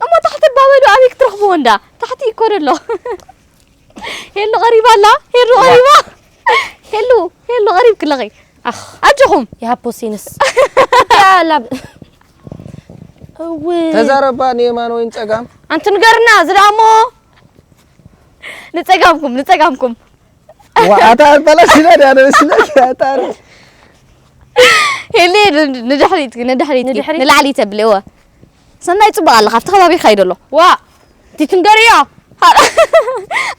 እሞ ታሕቲ እባ በሉ፣ ኣበይ ክትረኽብዎ እንዳ? ታሕቲ እኮ ዘሎ። ሄሉ ቀሪባ ኣላ፣ ሄሉ ዋ። ቀሪባ። ሄሉ፣ ሄሉ ቀሪብኪ ኣለኺ። ኣኽ። ኣጆኹም። ይሃቦ ሲንስ። ያላ። እው። ተዛረባ ንየማን ወይ ንጸጋም? ኣንቲ ንገርና፣ እዚ ደኣ እሞ። ንጸጋምኩም፣ ንጸጋምኩም። ዋ፣ ኣታ ኣበላሽና ድያ ነብስና፣ ኣታ። ሄሊ፣ ን-፣ ንድሕሪት፣ ንድሕሪት፣ ንድሕሪት? ንላዕሊ ተብሊ፣ እወ። ሰናይ ጽቡቕ ኣለኻ፣ ኣብቲ ከባቢ ይኸይድ ኣሎ። ዋ፣ እቲ ትንገርዮ።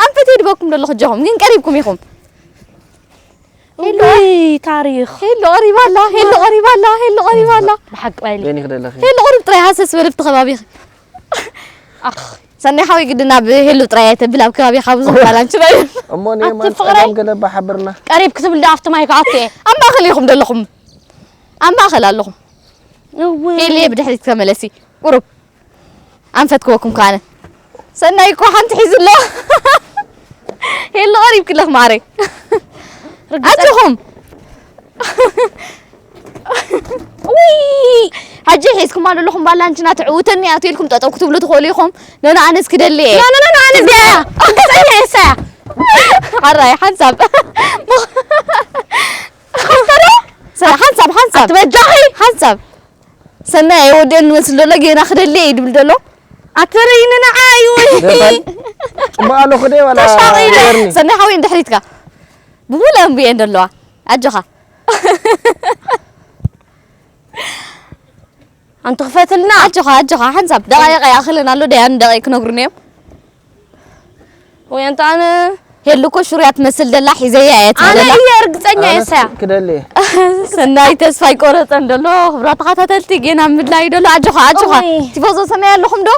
ኣንፈት ይድበኩም ደሎ ክጀኹም፣ ግን ቀሪብኩም ኢኹም። ሄሎ። ውይ፣ ታሪኽ። ሄሎ፣ ቀሪባ ኣላ፣ ሄሎ፣ ቀሪባ ኣላ፣ ሄሎ፣ ቀሪባ ኣላ። ብሓቂ ባይሊ። በይኒ ክደለኺ። ሄሎ፣ ቁሩብ ጥራይ ሃሰስ በል ኣብቲ ከባቢኺ። ኣኽ፣ ሰናይ ሓወይ ግድን ኣብ ሄሉ ጥራይ ኣይተብል፣ ኣብ ከባቢኻ ብዙሕ ባላንች ናይ። እሞ እኔ ኣቲ ማን ፍቕረይ። ጸገም ገለ ባሓብርና። ቀሪብ ክትብል ዶ ኣብቲ ማይ ክኣቱ እየ? ኣብ ማእከል ኢኹም ዘለኹም። ኣብ ማእከል ኣለኹም። እውይ። ሄልየ ብድሕሪት ተመለሲ። ቁሩብ። ኣንፈት ክበኩም ከኣነ። ሰናይ እኮ ሓንቲ ሒዙ ኣሎ። ሄሉ ቀሪብኪ ኣለኽ ማዓረይ። ርግጸ- ኣጆኹም። ውይ! ሕጂ ሒዝኩማ ዘለኹም ባላንችና ትዕውተኒ እያ ትብልኩም ጠጠው ክትብሉ ትኽእሉ ኢኹም። ኖኖ ኣነስ ክደሊ እየ። ኖኖ፣ ኖኖ፣ ኣነስ እዚኣ እያ። ርግጸኛ እየ እሳ እያ። ሓራይ ሓንሳብ። ሰ-፣ ሓንሳብ፣ ሓንሳብ። ኣትበጃኺ። ሓንሳብ። ሰናይ ኣይወደን ዝመስል ዘሎ ጌና ክደሊ እየ ይድብል ዘሎ። ኣትርእይኒ ንዓይ ወይ። ደፋል። ጽቡቕ ኣለኹ ደ ዋላ ተሻቒለ። ገርኒ? ሰናይ ሓወይ ንድሕሪትካ። ብሙሉአን ብየን ዘለዋ። ኣጆኻ። ኣንቲ ክፈትልና። ኣጆኻ፣ ኣጆኻ፣ ሓንሳብ ደቓይቕ ይኣኽለን ኣሎ፣ ደያን ደቒቕ ክነግሩኒ እዮም። ወይ ኣንተ ኣነ ሄሉ እኮ ሹርያ ትመስል ደላ፣ ሒዘያ እየ ትብል ኣነ ደላ። እየ ርግጸኛ እየ ኣነስ እሳያ። ክደሊ። ሰናይ ተስፋ ኣይቆረጸን ደሎ፣ ክብራ ተኸታተልቲ ጌና ኣብ ምድላይ ደሎ። ኣጆኻ፣ ኣጆኻ። እውይ። ቲፎዞ ሰናይ ኣለኹም ዶ?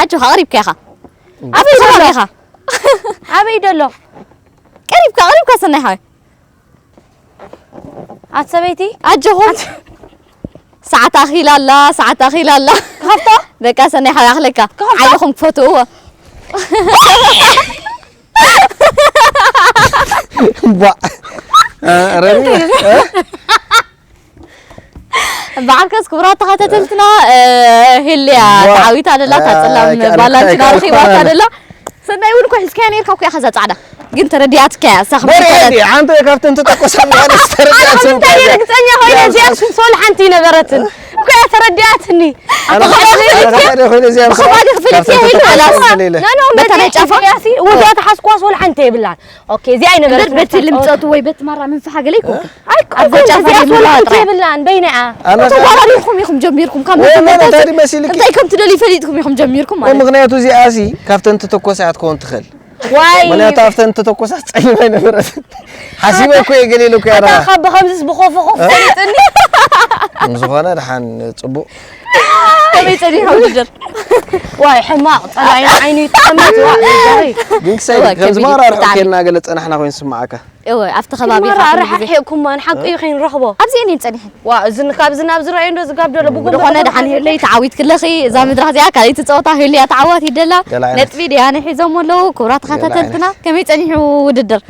ኣጆኻ፣ ቀሪብካ ኢኻ። ኣበይ ደሎ? ኣበይ ደሎ? ቀሪብካ፣ ቀሪብካ ሰናይ ሓወይ። ኣቲ ሰበይቲ ኣጆኹም። ሰዓት ኣኺላ ኣላ፣ ሰዓት ኣኺላ ኣላ። ክኸፍቶ? በቃ ሰናይ ሓው ይኣኽለካ። ክኸፍቶ? ዓይንኹም ክፈትዎ። ባ-፣ እ፣ ረቢ-፣ እ? በዓልከስ ክቡራት ተኸታተልትና፣ እ፣ ሄልያ ዋ። ተዓዊታ ደላ፣ እታ ጸላም ኣይ፣ ባላንችና ኣይ፣ ረኺባታ ኣይ፣ ደላ። ሰናይ እውን እኮ ሒዝካያ ነይርካ እኮ ኢኻ እዛ ጻዕዳ። ግን ተረዲኣትካ እያ፣ እሳ በሬ ከመይ እንዲ፣ ሓንቲ ካብተን ተተኮሳ ማለት ተረዲኣት ኣነ እንታይ እየ ርግጸኛ ኮይነ እዚኣ ሽም ሶል ሓንቲ ይነበረትን። እኮ እያ ተረዲኣትኒ። ኣነ ኣቶ ሓደ ሓደ ኮይነ እዚኣ ብኸባቢ ክፍልት እያ ኢሉ ኣላስ። ኖ፣ ኖ፣ በታ መጽሐፍ ጫፋ? ኢልያሲ ወዲያ ተሓስኳ ሶል ሓንቲ የብላን። ኦኬ፣ እዚኣ እምበር ኣይነበረትን በቲ ሓሳብ። ልምጸቱ ወይ በቲ ማራ ምንፍሓ ገለ ኣይኮንኩን። ኣይ፣ ኣብዚ ኣይኮንኩን፣ ጨፋ እዚኣ ይብላ ሶል ሓንቲ ጥራይ። የብላን፣ በይንኣ። ኣነ ተዋራሪድኩም ኢኹም ጀሚርኩም፣ ካብ ወይ መጀመርታ መታሪ መሲልኪ። እንታይ ከም ትደልዩ ፈሊጥኩም ኢኹም ጀሚርኩም ማለት እዩ። ምኽንያቱ እዚኣሲ ካብተን ትተኮሳ እያ ትኸውን ትኽእል። ዋይ። ምኽንያቱ ኣብተን ትተኮሳ ጸሊም ኣይነበረትን። ሓሲበ እኮ እየ ገለ ኢሉ እኮ እያ ኣታ ረኻ። ካብ ብኸምዚስ ብኾፎ ኾፍ እ? ፈሊጥኒ። ዝኾነ ደሓን ጽቡቕ። ከመይ ጸኒሑ ውድድር? ዋይ፣ ሕማቕ፣ ጸላኢ ዓይኑ ይጠቐመት፣ ዋ፣ በጃኺ። ግን ክሳይ እወ፣ ከምዚ ከቢድ ማራ እዩ ርሑቕ ብጣዕሚ። ኬድና ገለ ጸናሕና ኮይኑ ዝስምዓካ። እወ፣ ኣብቲ ከባቢ ማራ ኢኻ ኩሉ ግዜ። ኣረሓሒቕኩማ፣ ንሓቂ እዩ ከይንረኽቦ። ኣብዚ እኔን ጸኒሐን። ዋ፣ እዚ ን-፣ ካብዚ ናብ ዝረኣዩ እንዶ ዝጋብ ደሎ ብጉም ብዝኾነ ብጉም ደሓን ብጉም። ሄለይ ተዓዊትክለኺ፣ እዛ መድረኽ እዚኣ ካልኣይቲ ጸወታ ሄለያ ተዓዋቲት ደላ። ገለ ዓይነት። ነጥቢ ደያነ ሒዞም ኣለዉ። ክቡራት ገለ ተኸታተልትና፣ ዓይነት። ከመይ ጸኒሑ ውድድር?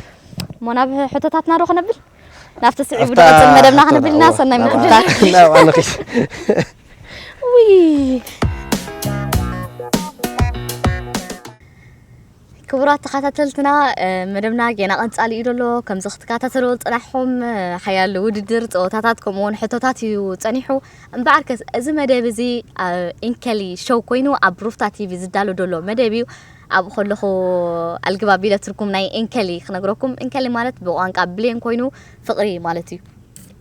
እሞ ናብ ሕቶታትና ዶ ክነብል? ናብቲ ስዒቡ ኣፍታ ዝቐጽል መደብና ሕቶ ክነብል ኢና፣ ዶ? ሰናይ ናብ ምክትታል። ናብ ኣነኺ። ውይ። ክቡራት ተኸታተልትና፣ እ፣ መደብና ጌና ቀጻሊ እዩ ዘሎ። ከምዚ ክትከታተልዎ ዝጸናሕኹም፣ እ፣ ሓያል ውድድር፣ ጸወታታት፣ ከምኡ እውን ሕቶታት እዩ ጸኒሑ። እምበኣርከስ፣ እዚ መደብ እዚ፣ እ፣ ኢንከሊ ሾው ኮይኑ ኣብ ሩፍታ ቲቪ ዝዳሎ ዘሎ መደብ እዩ። ኣብኡ ከለኹ ኣልግብ ኣቢለ ትርጉም ናይ ኢንከሊ ክነግረኩም። ኢንከሊ ማለት ብቋንቋ ብሌን ኮይኑ ፍቕሪ ማለት እዩ።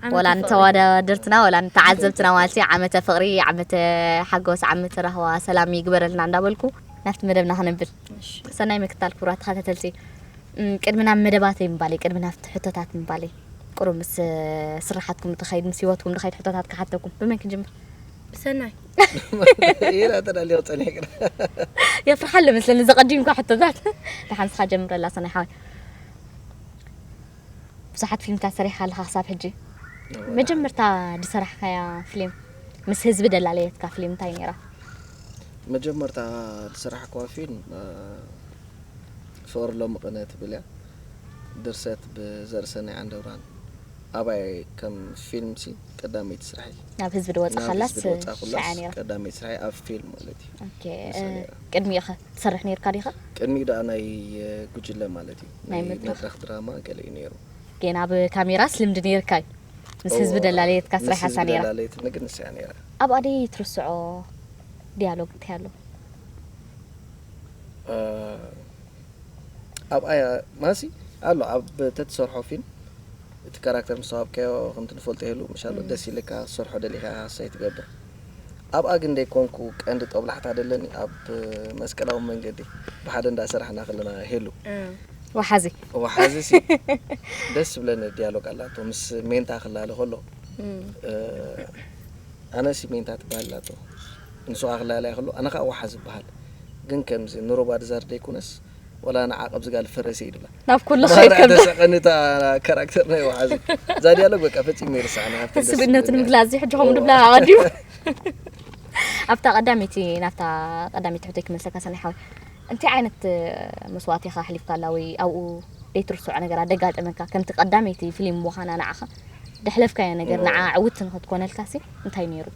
ዓመተ ወላ ፍቕሪ። ንተወዳደርትና ወላ ንተዓዘብትና ማለት እዩ። ዓመተ ፍቕሪ፣ ዓመተ ሓጎስ፣ ዓመተ ራህዋ፣ ሰላም ይግበረልና እንዳበልኩ ናብቲ መደብና ክነብል። እሺ። ሰናይ ምክትታል ክቡራት ተኸታተልቲ። እም፣ ቅድሚ ናብ መደባተይ ምባለይ፣ ቅድሚ ናብቲ ሕቶታት ምባለይ፣ ቁሩብ ምስ ስራሓትኩም ትኸይድ፣ ምስ ህይወትኩም ትኸይድ ሕቶታት ክሓተኩም። ብመን ክንጅምር? ብሰናይ። ኢላ ተዳልዮ ጸኒሕክና። የፍርሓሉ መስለኒ፣ ዘቐዲምካ ሕቶታት። ደሓን ንስኻ ጀምረላ ሰናይ ሓወይ። ብዙሓት ፊልምታት ሰሪሕካ ኣለኻ ክሳብ ሕጂ። እወ፣ መጀመርታ ዝሰራሕካያ ፊልም፣ ምስ ህዝቢ ደላለየትካ ፊልም እንታይ ነይራ? መጀመርታ ዝሰራሕክዋ ፊልም፣ እ፣ ፍቕሪ ሎሚ ቅነ ትብል እያ። ድርሰት ብዘርእሰናይ ዓንደብርሃን። ኣባይ ከም ፊልም ሲ ቀዳመይቲ ስራሐይ። ናብ ህዝቢ ናብ ዝወጻኻላስ ህዝቢ ዝወጻኹላስ ሽዓ ነይራ? ቀዳመይቲ ስራሐይ ኣብ ፊልም ማለት እዩ። ኦኬ፣ ንሳ እ፣ ነይራ። ቅድሚኡ ኸ ትሰርሕ ነይርካ ዲኻ? ቅድሚኡ ደኣ ናይ፣ እ፣ ጉጅለ ማለት እዩ። ናይ ናይ መድረኽ። መድረኽ ድራማ ገለ እዩ ነይሩ። ጌና ኣብ ካሜራስ ልምዲ ነይርካ እዩ። ምስ ህዝቢ እዎ፣ ደላለየትካ ምስ ስራሕ ህዝቢ እሳ ነይራ። ደላለየትኒ ግን ንሳ እያ ነይራ። ኣብ ኣደይ ትርስዖ ዲያሎግ እንታይ ኣሎ? እ፣ ኣብኣ ማሲ ኣሎ፣ ኣብ ተትሰርሖ ፊልም እቲ ካራክተር ምስ ተዋብካዮ ከምቲ ንፈልጦ ይህሉ፣ ምሻሎ እም። ደስ ኢልካ ክትሰርሖ ደሊኻ ሳይ ትገብር። ኣብኣ ግን ደይኮንኩ ቀንዲ ጦብላሕታ ደለኒ፣ ኣብ መስቀላዊ መንገዲ ብሓደ እንዳሰራሕና ከለና ይህሉ። እም። ወሓዚ። ወሓዚ ሲ ደስ ዝብለኒ ዲያሎግ ኣላቶ፣ ምስ ሜንታ ክላለ ከሎ፣ እም። እ፣ ኣነ ሲ ሜንታ ትበሃል ኣላቶ፣ ንሱ ከዓ ክላለ ከሎ፣ ኣነ ከዓ ወሓዚ ይበሃል። ግን ከምዚ ንሩባ ድዛር ደይኮነስ፣ ወላ ንዓቐብ ዝጋል ፈረሰ እዩ ድብላ። ናብ ኩሉ ማራ ከይድ ከም ተሰቐኒ እታ ካራክተር ናይ ወሓዚ። እዛ ዲያሎግ በቃ ፈጺሙ ይርስዓኒ፣ ሃብተይ ደስ ስብእነቱ ዝብለኒ። ንምግላጽ እዚ ሕጂ ከምኡ እዋ። ድብላ ኣቐዲሙ። ኣብታ ቀዳመይቲ፣ ናብታ ቀዳመይቲ ሕቶይ ክመልሰካ ሰናይ ሓወይ። እንታይ ዓይነት፣ እ፣ መስዋእቲ ኢኻ ኣሕሊፍካላ ወይ ኣብኡ ዘይትርስዖ ነገር ኣደጋጠመካ? ከምቲ ቀዳመይቲ ፊልም ምዃና ንዓኻ ደሕለፍካዮ ነገር እዋ። ንዓ ዕውት ንኽትኮነልካሲ እንታይ ነይሩ?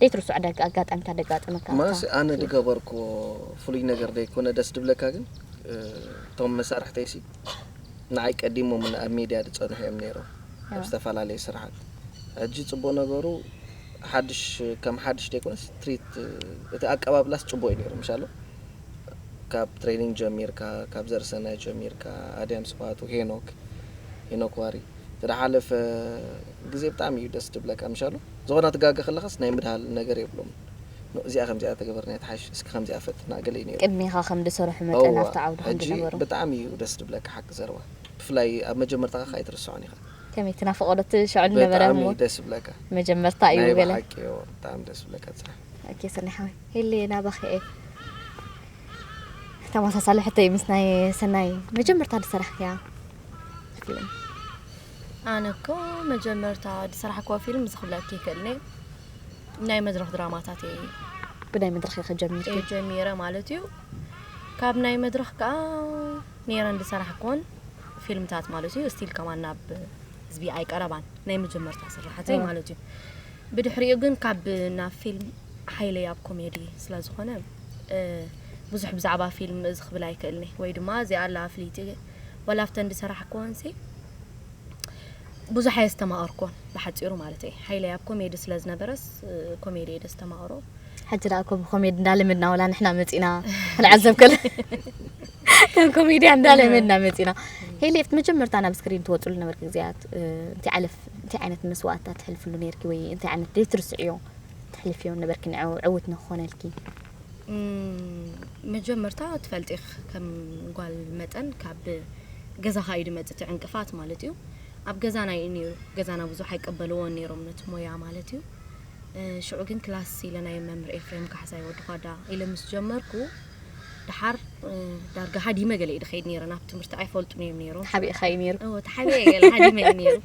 ዘይትርስዖ ደግ-፣ ኣጋጣሚታት ደጋጠመካ ኣብታ ማሲ ኣነ ፊልም? ዝገበርኩዎ ፍሉይ ነገር ደይኮነ ደስ ድብለካ ግን፣ እ፣ እቶም መሳርሕተይሲ ንዓይ ቀዲሞም ኣብ ሚድያ ዝጸንሑ እዮም ነይሮም። ኣብ እዋ። ዝተፈላለየ ስራሓት። ሕጂ ጽቡቕ ነገሩ ሓድሽ፣ ከም ሓድሽ ደይኮነስ ትሪት፣ እቲ ኣቀባብላስ ጽቡቕ እዩ ነይሩ፣ ምሻሎ? ካብ ትሬኒንግ ጀሚርካ፣ ካብ ዘርእሰናይ ጀሚርካ፣ ኣድያም ስብሃቱ፣ ሄኖክ፣ ሄኖክ ዋሪ፣ እቲ ዝሓለፈ ግዜ ብጣዕሚ እዩ ደስ ድብለካ፣ ምሻሎ? ዝኾነ ትጋገ ከለኻስ ናይ ምድሃል ነገር የብሎም። ኖ፣ እዚኣ ከምዚኣ ተገበርና ትሓሽ፣ እስኪ ከምዚኣ ፈትና፣ ገለ እዩ ነይሩ። ቅድሜኻ ከም ዝሰርሑ መጠን እዋ፣ ኣብቲ ዓውዲ ከም ሕጂ ዝነበሩ። ብጣዕሚ እዩ ደስ ድብለካ፣ ሓቂ ዘረባ። ብፍላይ ኣብ መጀመርታ ከኣ ኣይትርስዖን ኢኻ። ከመይ ትናፍቖ ዶ እቲ ሽዑ ዝነበረ ብጣዕሚ ህሞት? ደስ ይብለካ። መጀመርታ እዩ ናይ ገለ። ብሓቂ፣ እዎ፣ ብጣዕሚ ደስ ይብለካ እቲ ስራሕ። ኦኬ፣ ሰናይ ሓወይ። ሄሌ፣ ናባኺ እየ። ተመሳሳሊ ሕቶ እዩ ምስ ናይ ሰናይ። መጀመርታ ዝሰራሕክያ ፊልም? ኣነ እኮ መጀመርታ ዝሰራሕክዋ ፊልም እዚ ክብለኪ ይክእል እየ። ናይ መድረኽ ድራማታት እየ ብናይ መድረኽ ኢኺ ጀሚርኪ? እየ ጀሚረ ማለት እዩ። ካብ ናይ መድረኽ ከኣ ነይረን ዝሰራሕክወን ፊልምታት ማለት እዩ። ስቲል ከማን ናብ ህዝቢ ኣይቀረባን። ናይ መጀመርታ ስራሓተይ እዎ። ማለት እዩ። ብድሕሪኡ ግን ካብ ናብ ፊልም ሓይለይ ኣብ ኮሜዲ ስለ ዝኾነ፣ እ፣ ብዙሕ ብዛዕባ ፊልም እዚ ክብል ኣይክእልኒ። ወይ ድማ እዚኣ ኣላ ፍልይቲ፣ ዋላ ኣብተን ዝሰራሕክወንሲ ብዙሕ እየ ዝተማቐርኮን፣ ብሓጺሩ ማለት እየ። ሓይለይ ኣብ ኮሜዲ ስለ ዝነበረስ፣ እ፣ ኮሜዲ እየ ደስተማቕሮ። ሕጂ ደኣ እኮ ብኮሜዲ እንዳለመድና፣ ወላ ንሕና መጺና ክንዕዘብ ከለ ከም ኮሜድያን እንዳለመድና መጺና። ሄሊ፣ ኣብቲ መጀመርታ ናብ ስክሪን ትወጽሉ ነበርኪ ግዜያት፣ እ፣ እንታይ ዓለፍ-፣ እንታይ ዓይነት መስዋእትታት ተሕልፍሉ ነይርኪ ወይ እንታይ ዓይነት ዘይትርስዕዮ ተሕልፍዮ ነበርኪ ንዕው-፣ ዕውት ንክኾነልኪ? እም፣ መጀመርታ ትፈልጢ ኢኺ፣ ከም ጓል መጠን ካብ ገዛኻ እዩ ዝመጽእ እቲ ዕንቅፋት ማለት እዩ። ኣብ ገዛና እዩ ነይሩ፣ ገዛና ብዙሕ ኣይቀበልዎን ነይሮም ነቲ ሞያ ማለት እዩ። እ፣ ሽዑ ግን ክላስ ኢለ ናይ መምህር ኤፍሬም ካሕሳይ ወዲ ኳዳ ኢለ ምስ ጀመርኩ፣ ደሓር፣ እ፣ ዳርጋ ሃዲመ ገለ እዩ ዝኸይድ ነይረ፣ ናብ ትምህርቲ ኣይፈልጡን እዮም ነይሮም። ተሓቢእካ እዩ ነይሩ። እዎ፣ ተሓቢኤ ገለ ሃዲመ እዩ ነይሩ።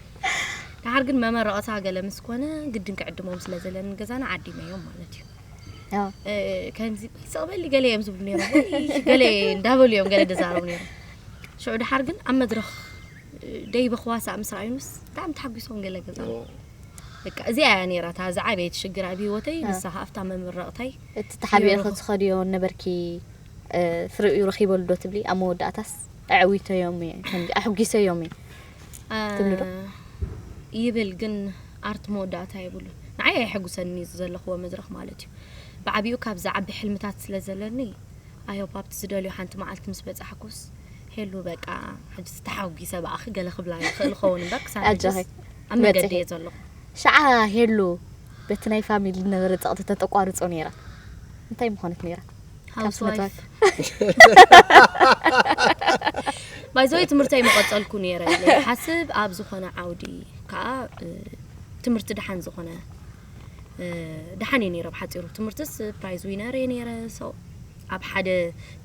ደሓር ግን መመረቕታ ገለ ምስ ኮነ፣ ግድን ክዕድሞም ስለ ዘለኒ ገዛና ዓዲመዮም ማለት እዩ። ኣዎ። እ፣ ከምዚ፣ "ወይ ስቕ በሊ" ገለ እዮም ዝብሉ ነይሮም። "ወይ" ገለ እንዳበሉ እዮም ገለ ዝዛረቡ ነይሮም። ሽዑ ደሓር ግን ኣብ መድረኽ፣ እ፣ ደይበ ክዋሳእ ምስ ረኣዩንስ ብጣዕሚ ተሓጒሶም ገለ ገዛ። ኦ። በቃ እዚኣ እያ ነይራ እታ ዝዓበየት ሽግር ኣብ ህይወተይ። እ። ንሳ ኸኣ ኣብታ መመረቕታይ እቲ ተሓቢእኺ ዝኸድዮ ነበርኪ ፍሬኡ ረኺበሉ ዶ ትብሊ? ኣብ መወዳእታስ ኣዕዊተዮም እየ፣ ከምዚ ኣሕጒሰዮም እየ ትብሊ ዶ? ይብል፣ ግን ኣርት መወዳእታ የብሉን። ንዓይ ኣየሐጉሰኒ እዚ ዘለኽዎ መድረኽ ማለት እዩ። ብዓቢኡ ካብ ዝዓቢ ሕልምታት ስለ ዘለኒ፣ ኣይ ሆፕ ኣብቲ ዝደልዮ ሓንቲ መዓልቲ ምስ በጻሕኩስ፣ ሄሉ በቃ ሕጂ ዝተሓጒሰ ብኣኺ ገለ ክብላ ይኽእል ይኸውን እምበር፣ ክሳብ ሕጂስ ኣጆኺ፣ ኣብ መገዲ በጺሒ። እየ ዘለኹ። ሽዓ ሄሉ በቲ ናይ ፋሚሊ ዝነበረ ጸቕጢ ተተቋርጾ ነይራ። እንታይ ምኾነት ነይራ? ካብ ስነ ጥበብ። ባይዘወይ ትምህርተይ መቐጸልኩ ነይረ። ሓስብ ኣብ ዝኾነ ዓውዲ ከዓ እ፣ ትምህርቲ ደሓን ዝኾነ እ፣ ደሓን እየ ነይረ። ብሓፂሩ ትምህርትስ ፕራይዝ ዊነር እየ ነይረ። So ኣብ ሓደ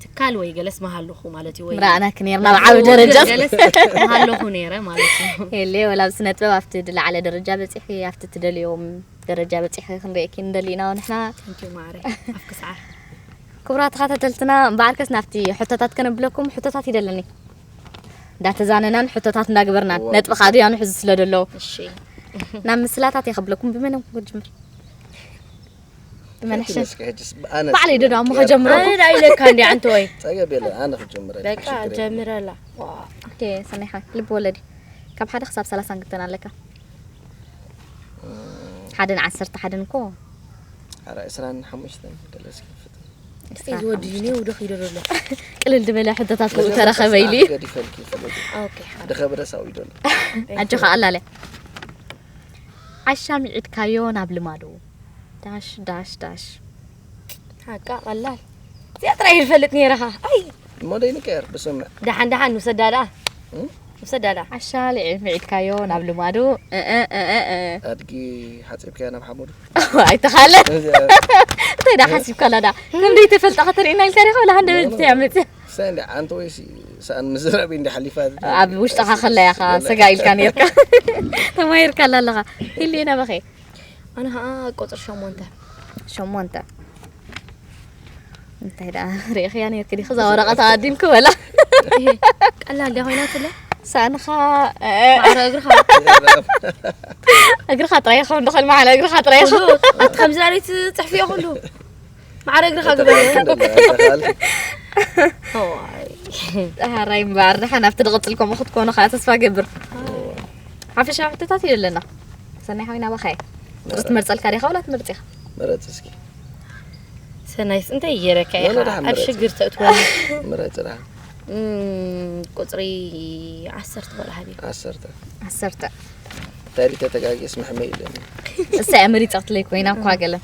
ትካል ወይ ገለስ መሃለኹ ማለት እዩ። ወይ ምራእናኪ ነይርና ኣብ ዓቢ ደረጃ። ገለስ መሃለኹ ነይረ ማለት እዩ። የለ ወላ ኣብ ስነ ጥበብ ኣብቲ ዝለዓለ ደረጃ በጺሒ፣ ኣብቲ ትደልዮም ደረጃ በጺሒ ክንርእየኪ ንደሊ ኢና ንሕና። Thank you ማዕረ ኣፍክስዓ። ክቡራት ተኸታተልትና እምበኣርከስ ናብቲ ሕቶታት ከነብለኩም ሕቶታት ይደለኒ። እንዳተዛነናን ሕቶታት እንዳግበርናን እዋ። ነጥቢ ካድያኑ ሕዚ ስለ ደሎ እሺ ናብ ምስላታት የኸብለኩም ብመን ክጅምር? ብመን ሕሸ? እስኪ ሕጅስ ኣነ ባዕለይ ዶ ዳሞ ከጀምሮ? ኣነ ዳ ኢለካ እንዲ ኣንተ ወይ ጸገብ የለ ኣነ ክጀምረ በቃ ጀምረላ። ኦኬ ሰኒሓ ልብ ወለዲ ካብ ሓደ ክሳብ ሰላሳ ክንክተን ኣለካ። ሓደ ን ዓሰርተ ሓደን እኮ ኣራ ዕስራን ሓሙሽተን ገለ እስኪ ፍትን እዚ ወዲ ጅኒ ውዶ ኺዶ ዘሎ። ቅልል ዝበለ ሕቶታት ክኡ ተረኸበ ኢሉ ገዲፈልኪ ፍለጥ ኦኬ ሓደ ድኸብረ ሳዊ ዶሎ ኣጆኻ ኣላለ ዓሻ ሚዒድካዮ ናብ ልማዱ ዳሽ ዳሽ ዳሽ ሓቃ ቀላል እዚኣ ጥራይ ይፈልጥ ነይረኻ። ኣይ እሞ ደይ ንቀየር ብስምዕ ደሓን ደሓን ንውሰዳ ደኣ እም? ንውሰዳ ደኣ። ዓሻ ልዒ ሚዒድካዮ ናብ ልማዱ እ፣ እ፣ እ፣ እ፣ እ። ኣድጊ ሓፂብካያ ናብ ሓመዱ ኣይተኻለ እንታይ ዳ ሓሲብካላ ዳ ከም ደይ ተፈልጣ ከተርእና ኢልካ ዲኻ ወላ ሃንደ ብልቲ ያመጽ ሳይ እንዲ ዓንተ ወይ ሲ- ሰኣን ምዝራብ እንዲ ሓሊፋ ኣብ ውሽጥኻ ከለያ ኢኻ ሰጋ ኢልካ ነርካ ተማሂርካላ ኣለኻ። ሂልየና በኸ ኣነ ኸዓ ቁፅሪ ሸሞንተ ሸሞንተ እንታይ ደኣ ርኢኽያ ነርኪ ዲኺ እዛ ወረቐት ኣዲምኪ ወላ ቀላል ድያ ኮይናትለ ሳንኻ እ፣ ማዕረ እግርኻ እግርኻ ጥራይ ይኸውን ድኾን መዓለ እግርኻ ጥራይ ይኸውን ኣቲ ከምዚ ዳለይ ትፅሕፍዮ ኩሉ ማዕረ እግርኻ ግበር። ጠሃራይ እምበኣር ደሓን ኣብቲ ድቕፅል ከምኡ ክትኮኑ ከዓ ተስፋ ገብር ሓፈሻዊ ሕቶታት እዩ ኣለና ሰናይ ሓዊና ባኻየ ቁፅሪ ትመርፀልካ ዲኻ ወላ ትመርፂኻ መረፅ እስኪ ሰናይስ እንታይ ገይረካ ኖ፣ ኖ፣ ኢኻ ደሓን ኣብ መረፅ። ሽግር ተእትወኒ? መረፅ ደሓን እም፣ ቁፅሪ ዓሰርተ በል ሃቢ ዓሰርተ ዓሰርተ ታሪክ ተተጋጊስ መሕመ ኢለኒ እሳ እያ መሪፃትለይ ኮይና እኳ ገለ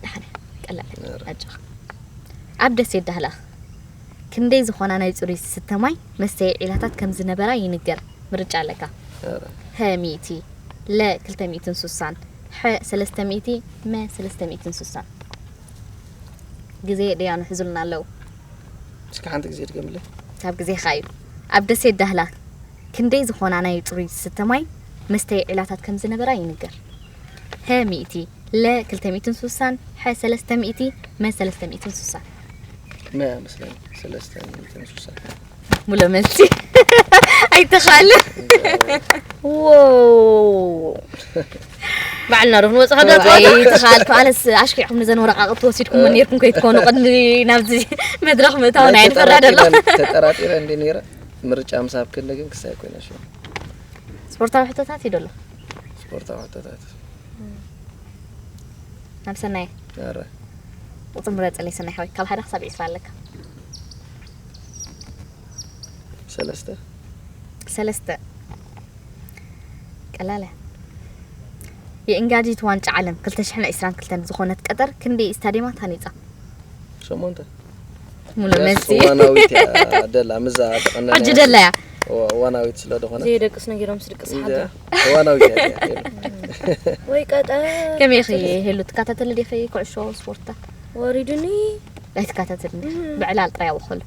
ደሓን ቀላል ኣጆኻ ኣብ ደሴት ዳህላክ ክንደይ ዝኾና ናይ ፅሩይ ዝስተ ማይ መስተይ ዒላታት ከም ዝነበራ ይንገር ምርጫ ኣለካ ኧረ፣ ሀ ሚእቲ ለ ክልተ ሚእትን ሱሳን ሐ ሰለስተ ሚእቲ መ ሰለስተ ሚእትን ሱሳን ግዜ ደያኑ ሕዙልና ኣለዉ እስኪ ሓንቲ ግዜ ድገምለይ ካብ ግዜኻ እዩ ኣብ ደሴት ዳህላክ ክንደይ ዝኾና ናይ ፅሩይ ዝስተ ማይ መስተይ ዒላታት ከም ዝነበራ ይንገር ሀ ሚእቲ ለ ክልተ ሚእትን ሱሳን ሐ ሰለስተ ሚእቲ መ ሰለስተ ሚእትን ሱሳን መያ መስለኒ ሰለስተ ሚእትን ሱሳን ሙሉ መልሲ ኣይተኻለ ባዕልና ዶ ክንወፅእ ከ ኣይተኻልኩ ኣነስ ኣሽኪዕኩም ንዘን ወረቃቅቲ ወሲድኩም ነርኩም ከይትኮኑ ቅድሚ ናብዚ መድረኽ ምእታው ናይ ድፈራ ደሎ ተጠራጢረ እንዲ ነይረ ምርጫ ምስ ሃብክኒ ግን ክሳይ ኮይና ሽ ስፖርታዊ ሕቶታት እዩ ደሎ ስፖርታዊ ሕቶታት ናብ ሰናይ ኧረ ቁፅሪ ምረፅለይ ሰናይ ሓወይ ካብ ሓደ ክሳብ ዒስራ ኣለካ ሰለስተ ሰለስተ ቀላለ የእንጋዲት ዋንጫ ዓለም ክልተ ሽሕን ዕስራን ክልተን ዝኾነት ቀጠር ክንደይ ስታዲየማት ሃኒፃ ሸሞንተ ሙሉ መልሲ እዋናዊት እያ ደላ ምዛ ተቐነነ ሕጂ ደላያ እዋናዊት ስለ ዝኾነ ዘይደቅስ ነጊሮም ስድቅስ ሓደ እዋናዊት እያ ወይ ቀጠር ከመይ ኸ ሄሉ ትከታተሊ ዲኺ ኩዕሾ ስፖርታ ወሪዱኒ ኣይትከታተልኒ ብዕላል ጥራይ ኣወኸሉ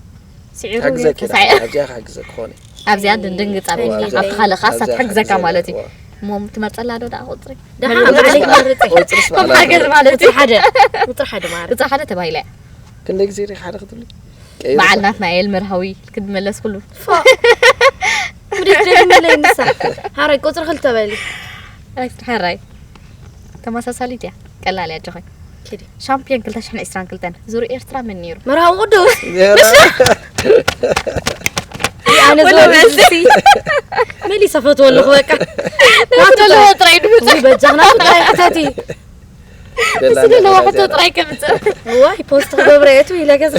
ስዒሩ ሓግዘኪ ተሳዒ ኣብዚኣ ክሓግዘ ክኾነ ኣብዚኣ ድንግፅ ኣብ እዋ፣ ኢልኪ ኣብዚኣ- ኣብቲ ካልእ ኸዓ ሳት ኣብዚኣ ሓግዘካ ክሓግዘ፣ ማለት እዩ እዋ። እሞ ትመርፀላ ዶ ደኣ ቁፅሪ ደሓን ባዕለይ ክመርፅ እየ። ቁፅርስ ከም ባዕላ ሃገር ማለት እዩ ሓደ ቁፅሪ ሓደ ማዕረ ቁፅሪ ሓደ ተባሂለ ክንደይ ግዜ ዲኻ ሓደ ክትብሊ ቀይሩ በዓል ናትና ኤል መርሃዊ ክትመለስ ኩሉ ምድት ደግመለይ ንሳ ሓራይ ቁፅሪ ክልተ በሊ ሕራይ ተመሳሳሊት እያ ቀላል እያ ጆኸይ ሻምፒዮን ክልተ ሽሕን ዕስራን ክልተን ዙር ኤርትራ መን ነይሩ? መርሃዊ ቅዱስ ኣነ ወሎ ዘወር መሲ። መሊሰ ፈትወ ኣለኹ በቃ ናቱ ኣለዎ ጥራይ ድምፅ ወይ በጃኽና ጥራይ ሕተቲ ስለለዋ ሕቶ ጥራይ ከምፅእ ዋይ ፖስት ክገብረ እየ ኢለ ገዛ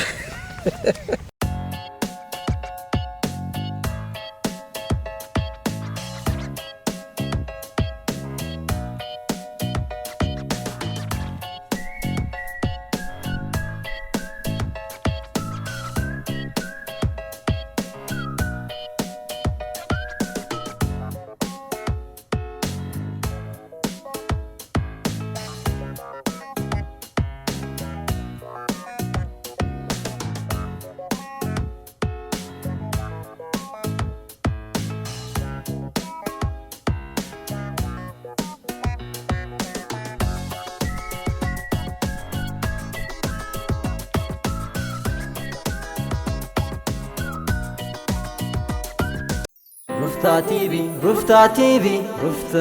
ሩፍታ ቲቪ ሩፍታ ቲቪ ሩፍታ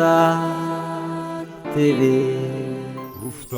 ቲቪ ሩፍታ